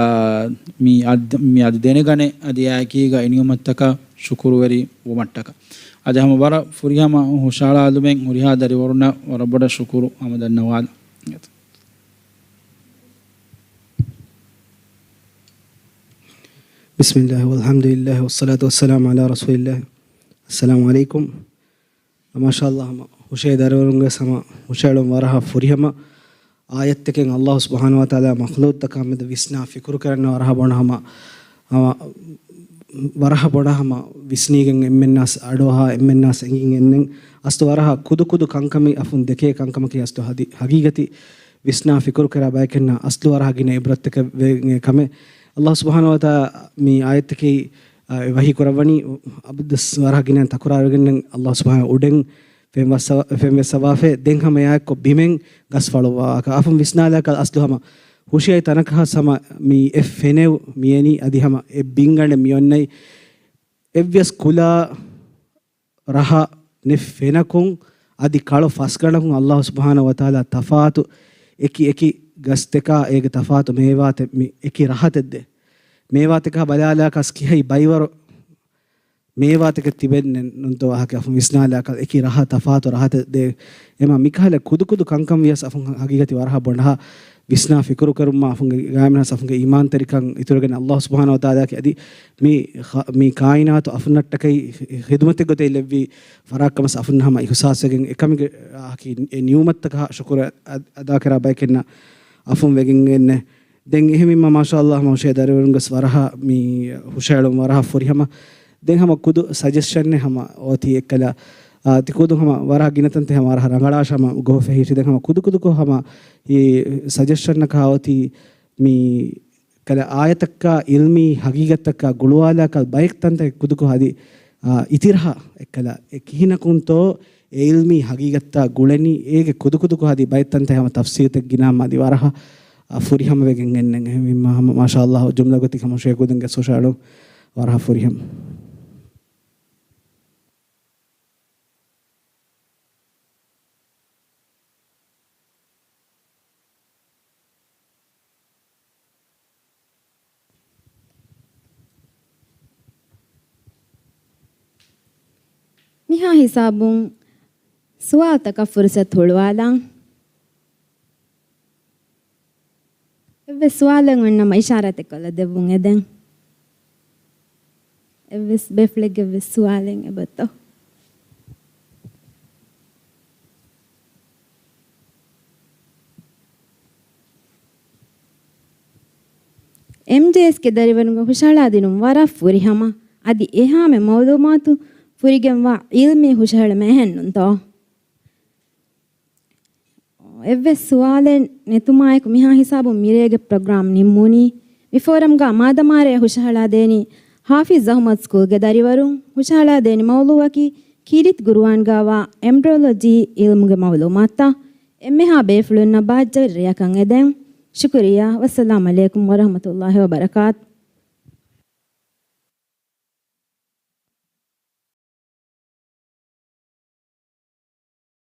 މި އަދި، މި އަދި ދެނެގަނެ، އަދި އެއާއެކީގަ އެ ނިޢުމަތްތަކަށް ޝުކުރުވެރި ވުމަށްޓަކާ. އަދި ހަމަ ވަރަށް ފުރިހަމަ ހުށަހަޅާލުމެއް ހުރިހާ ދަރިވަރުންނަށް ވަރަށް ބޮޑަށް ޝުކުރު ހަމަ ދަންނަވާލަން. بسم الله والحمد لله والصلاة والسلام على رسول الله. السلام عليكم. މާޝާﷲ، ހަމަ ހުށަހެޅޭ ދަރިވަރުންގެ ހަމަ ހުށަހެޅުން ވަރަށް ފުރިހަމަ އާޔަތްތަކެއް އައްލާހު ސުބްޙާނަހު ވަތަޢާލާ މަޚްލޫޤުތަކާ މެދު ވިސްނާ ފިކުރު ކުރަން ވަރަށް ބޮޑަށް ހަމަ، ހަމަ ވަރަށް ބޮޑަށް ހަމަ ވިސްނީގެން އެންމެންނާސް އަޑުއަހާ އެންމެންނާސް އެނގިގެން އެންނެން. އަސްލު ވަރަށް ކުދު ކުދު ކަންކަމެއް އަފުން ދެކޭ ކަންކަމަކީ އަސްލު ހަދި، ހަގީގަތީ ވިސްނާ ފިކުރު ކުރާ ބަޔަކަށްނަށް އަސްލު ވަރަށް ގިނަ އިބްރަތްތަކެއް ވެގެން ކަމެއް. އައްލާހު ސުބްޙާނަހު ވަތަޢާލާ މި އާޔަތްތަކީ، އާ، ވަޙީ ކުރައްވަނީ އަބަދުވެސް ވަރަށް ގިނަ ތަކުރާރުވެގެން އައްލާހު ސުބްޙާނަހު އުޑެން ފެންވައްސަ-، ފެންވެއްސަވާފައި ދެން ހަމަ އެއާއެއްކޮށް ބިމެން ގަސް ފަޅުއްވާކަށް. އަފުން ވިސްނާލާކަށް އަސްލު ހަމަ ހުށިއައި ތަނަކަށް ހަމަ މި އެއް ފެނެއް މިއެނީ އަދި ހަމަ އެއް ބިންގަނޑެއް މިއޮންނައި. އެއްވެސް ކުލަ ރަހަ ނެތް ފެނަކުން އަދި ކަޅު ފަސްގަނޑަކުން އައްލާހު ސުބްޙާނަހު ވަތަޢާލާ ތަފާތު އެކި އެކި ގަސްތަކާ އޭގެ ތަފާތު މޭވާތެއް މި އެކި ރަހަތެއް ދޭ. މޭވާތަކާ ބަލާލާކަސް ކިހައި ބައިވަރު މޭވާތަކެއް ތިބެން ނުންތޯ ވާހަކަ ވިސްނާލާކަށް އެކި ރަހަ ތަފާތު ރަހަތެއް ދޭ. އެމަ މިކަހަލަ ކުދު ކުދު ކަންކަން ވިޔަސް އަފުން ހަގީގަތި ވަރަހަ ބޮޑަހަ ވިސްނާ ފިކުރު ކުރުމާ އަފުންގެ ގާތްމުވެސް އަފުންގެ އީމާންތެރިކަން އިތުރުގެން އައްލާހު ސުބްޙާނަހު ވަތަޢާލާގެ އަދި މި ޚ-، މި ކާއިނާތު އަފުންނަށްޓަކައި ޚިދުމަތެއް ގޮތެއް ލެއްވި ފަރާތްކަމަސް އަފުން ހަމަ އިހުސާސްވެގެން އެކަމުގެ އަ، އެ ނިޢުމަތްތަކަށް ޝުކުރު އަ-، އަދާކުރާ ބަޔަކެއްނަށް އަފުން ވެގެން އެންނެ. ދެން އެހެންވީމަ މާޝާﷲ ހަމަ ހުށަހެޅޭ ދަރިވަރުންގެސް ވަރަހަ މި ހުށަހެޅުން ވަރަހަ ފުރިހަމަ. ދެން ހަމަ ކުދު ސަޖެޝަންއެއް ހަމަ އޮތީ އެއްކަލަ، އާ، ތި ކުދު ހަމަ ވަރަހަ ގިނަ ތަންތައް ހަމަ ވަރަހަ ރަނގަޅާށް ހަމަ ގޮވެފަ ހިށި. ދެން ހަމަ ކުދު ކުދުކޮށް ހަމަ އެ ސަޖެޝަންއަކާ އޮތީ މި ކަލަ އާޔަތަކާ އިލްމީ ހަގީގަތަކާ ގުޅުވާލާކަލް ބައެއް ތަންތައް ކުދުކޮށް އަދި، އާ، އިތިރަހަ އެއްކަލަ އެ ކިހިނަކުންތޯ އެ އިލްމީ ހަގީގަތާ ގުޅެނީ އޭގެ ކުދުކުދުކޮށް އަދި ބައެއް ތަންތައް ހަމަ ތަފްސީލްތައް ގިނާ މަދި ވަރަހަ، އާ، ފުރިހަމަވެގެން އެންނެން. އެހެންވީމަ ހަމަ މާޝާﷲ ޖުމްލަ ގޮތެއް ހަމަ ޝޭޚު ދެންގެ ސޮށާޅު ވަރަހަ ފުރިހަމަ. މިހާ ހިސާބުން ސުވާލުތަކަށް ފުރުސަތު ހުޅުވާލަން. އެއްވެސް ސުވާލެއް އޮންނަމަ އިޝާރާތެއް ކޮށްލަ ދެއްވުން އެދެން. އެއްވެސް ބޭފުޅެއްގެ އެއްވެސް ސުވާލެއް އެބަތޯ؟ އެމްޖޭއެސްގެ ދަރިވަރުންގެ ހުށަހަޅާދިނުން ވަރަށް ފުރިހަމަ، އަދި އެހާމެ މައުލޫމާތު ފުރިގެންވާ އިލްމީ ހުށަހެޅުމެއް އެހެންނުންތޯ؟ އެއްވެސް ސުވާލެއް ނެތުމާއެކު މިހާ ހިސާބުން މިރޭގެ ޕްރޮގްރާމް ނިންމުނީ. މި ފޯރަމްގަ މާދަމާރޭ ހުށަހަޅާދޭނީ ޙާފިޒް އަޙްމަދު ސްކޫލްގެ ދަރިވަރުން. ހުށަހަޅާދޭނީ މައުޟޫޢަކީ ކީރިތި ޤުރުއާންގަވާ އެމްބްރޮލޮޖީ އިލްމުގެ މައުލޫމާތުތައް. އެންމެހާ ބޭފުޅުންނަށް ބާއްޖަވެރި ރެއަކަށް އެދެން. ޝުކުރިއްޔާ. ވައްސަލާމް ޢަލައިކުމް ވަރަޙްމަތުﷲ ވަބަރަކާތު.